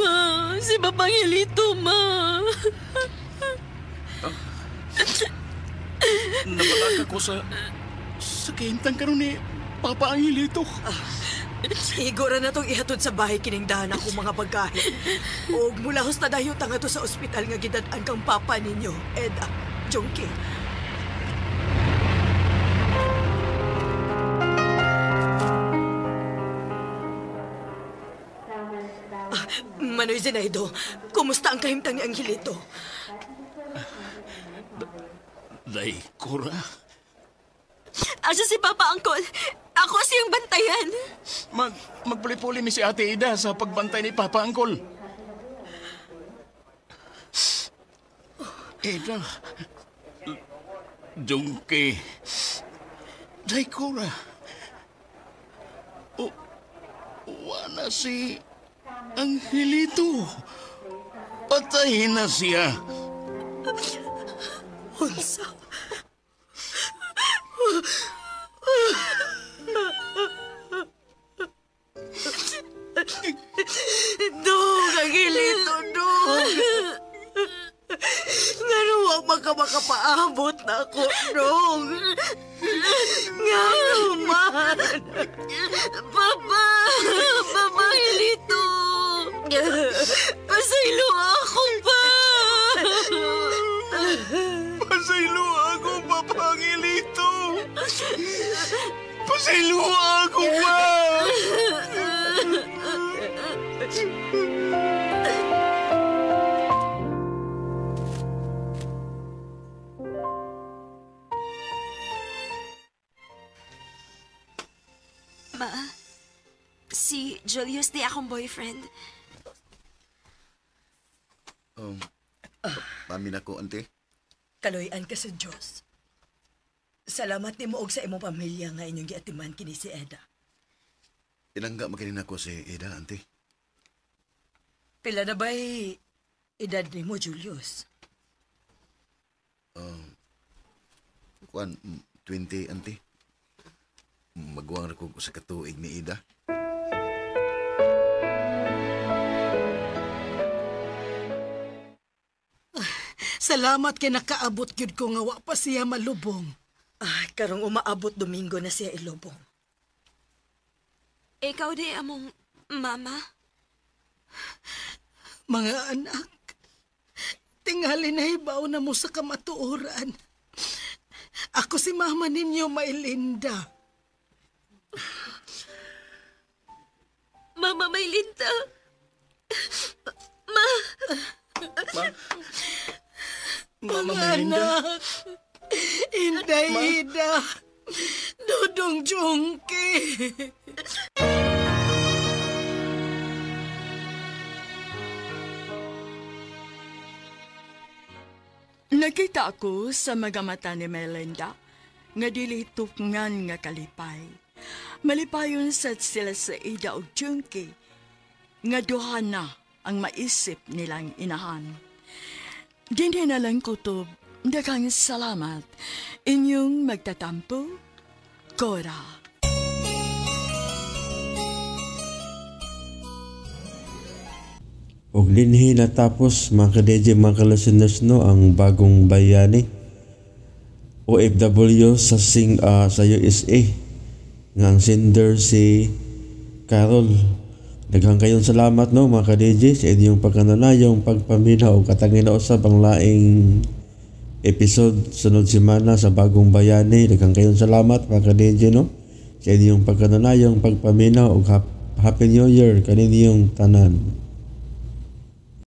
Ma, si Papa Angelito, ma. Nabalaka ko sa kahimtang karon ni Papa Angelito. Igora na tong ihatod sa bahay kining dahan akong mga bagahe. Og mulahos na dayon ta ngadto sa ospital nga gidad-an kang papa ninyo, Eda, Junkie. Manoy Zenaido, kumusta ang kahimtang ni Angelito? Day, Cora. Asa si Papa, Uncle? Ako siyang bantayan. Magpuli-puli mi si Ate Ida sa pagbantay ni Papa, Uncle. Ida. Junkie. Day, Cora. Wala si Angelito. Patayin na siya. Unsa? Dong, Angelito, dong. Ngano wa makapaabot na ako, dong. Ngano man. Papa, Papa Angelito. Pasaylo ako pa. Pasaylo ako, Papa Angelito. Pasaylo ako pa. Ma, si Julius di akong boyfriend. Pamin ako, ante. Kaloy-an ka sa Diyos. Salamat nimo og sa imong pamilya nga inyong giatiman kini si Eda. Ilangga makinin ako si Eda, ante. Pila na ba'y edad nimo, Julius? Kuan, 20, ante. Maguwang ra ko sa katuig ni Eda. Salamat kay nakaabot gyud ko nga wa pa siya malubong. Ay, karong umaabot Domingo na siya ilubong. Ikaw di among mama? Mga anak, tingali na hibaw na mo sa kamatuoran. Ako si mama ninyo, Maylinda. Mama Maylinda. Ma. Mama Melinda. Anak. Inday, Ida. Dudong Jungki. Nakita ako sa mga mata ni Melinda nga dili tupngan nga kalipay. Malipayon sad sila sa Ida og Junkie nga duha na ang maisip nilang inahan. Dinhi na lang kutob, daghang salamat. Inyong magtatampo, Cora. Og dinhi natapos mga ka-DJ, mga ka-listeners no, ang Bagong Bayani OFW sa sa USA nga ang sender si Carol. Daghang kayong salamat no mga ka-DJ sa inyong pagkananayong pagpaminaw ug katangina usab ang laing episode sunod semana sa Bagong Bayani. Daghang kayong salamat mga ka-DJ no sa inyong pagkananayong pagpaminaw ug Happy New Year kaninyong tanan.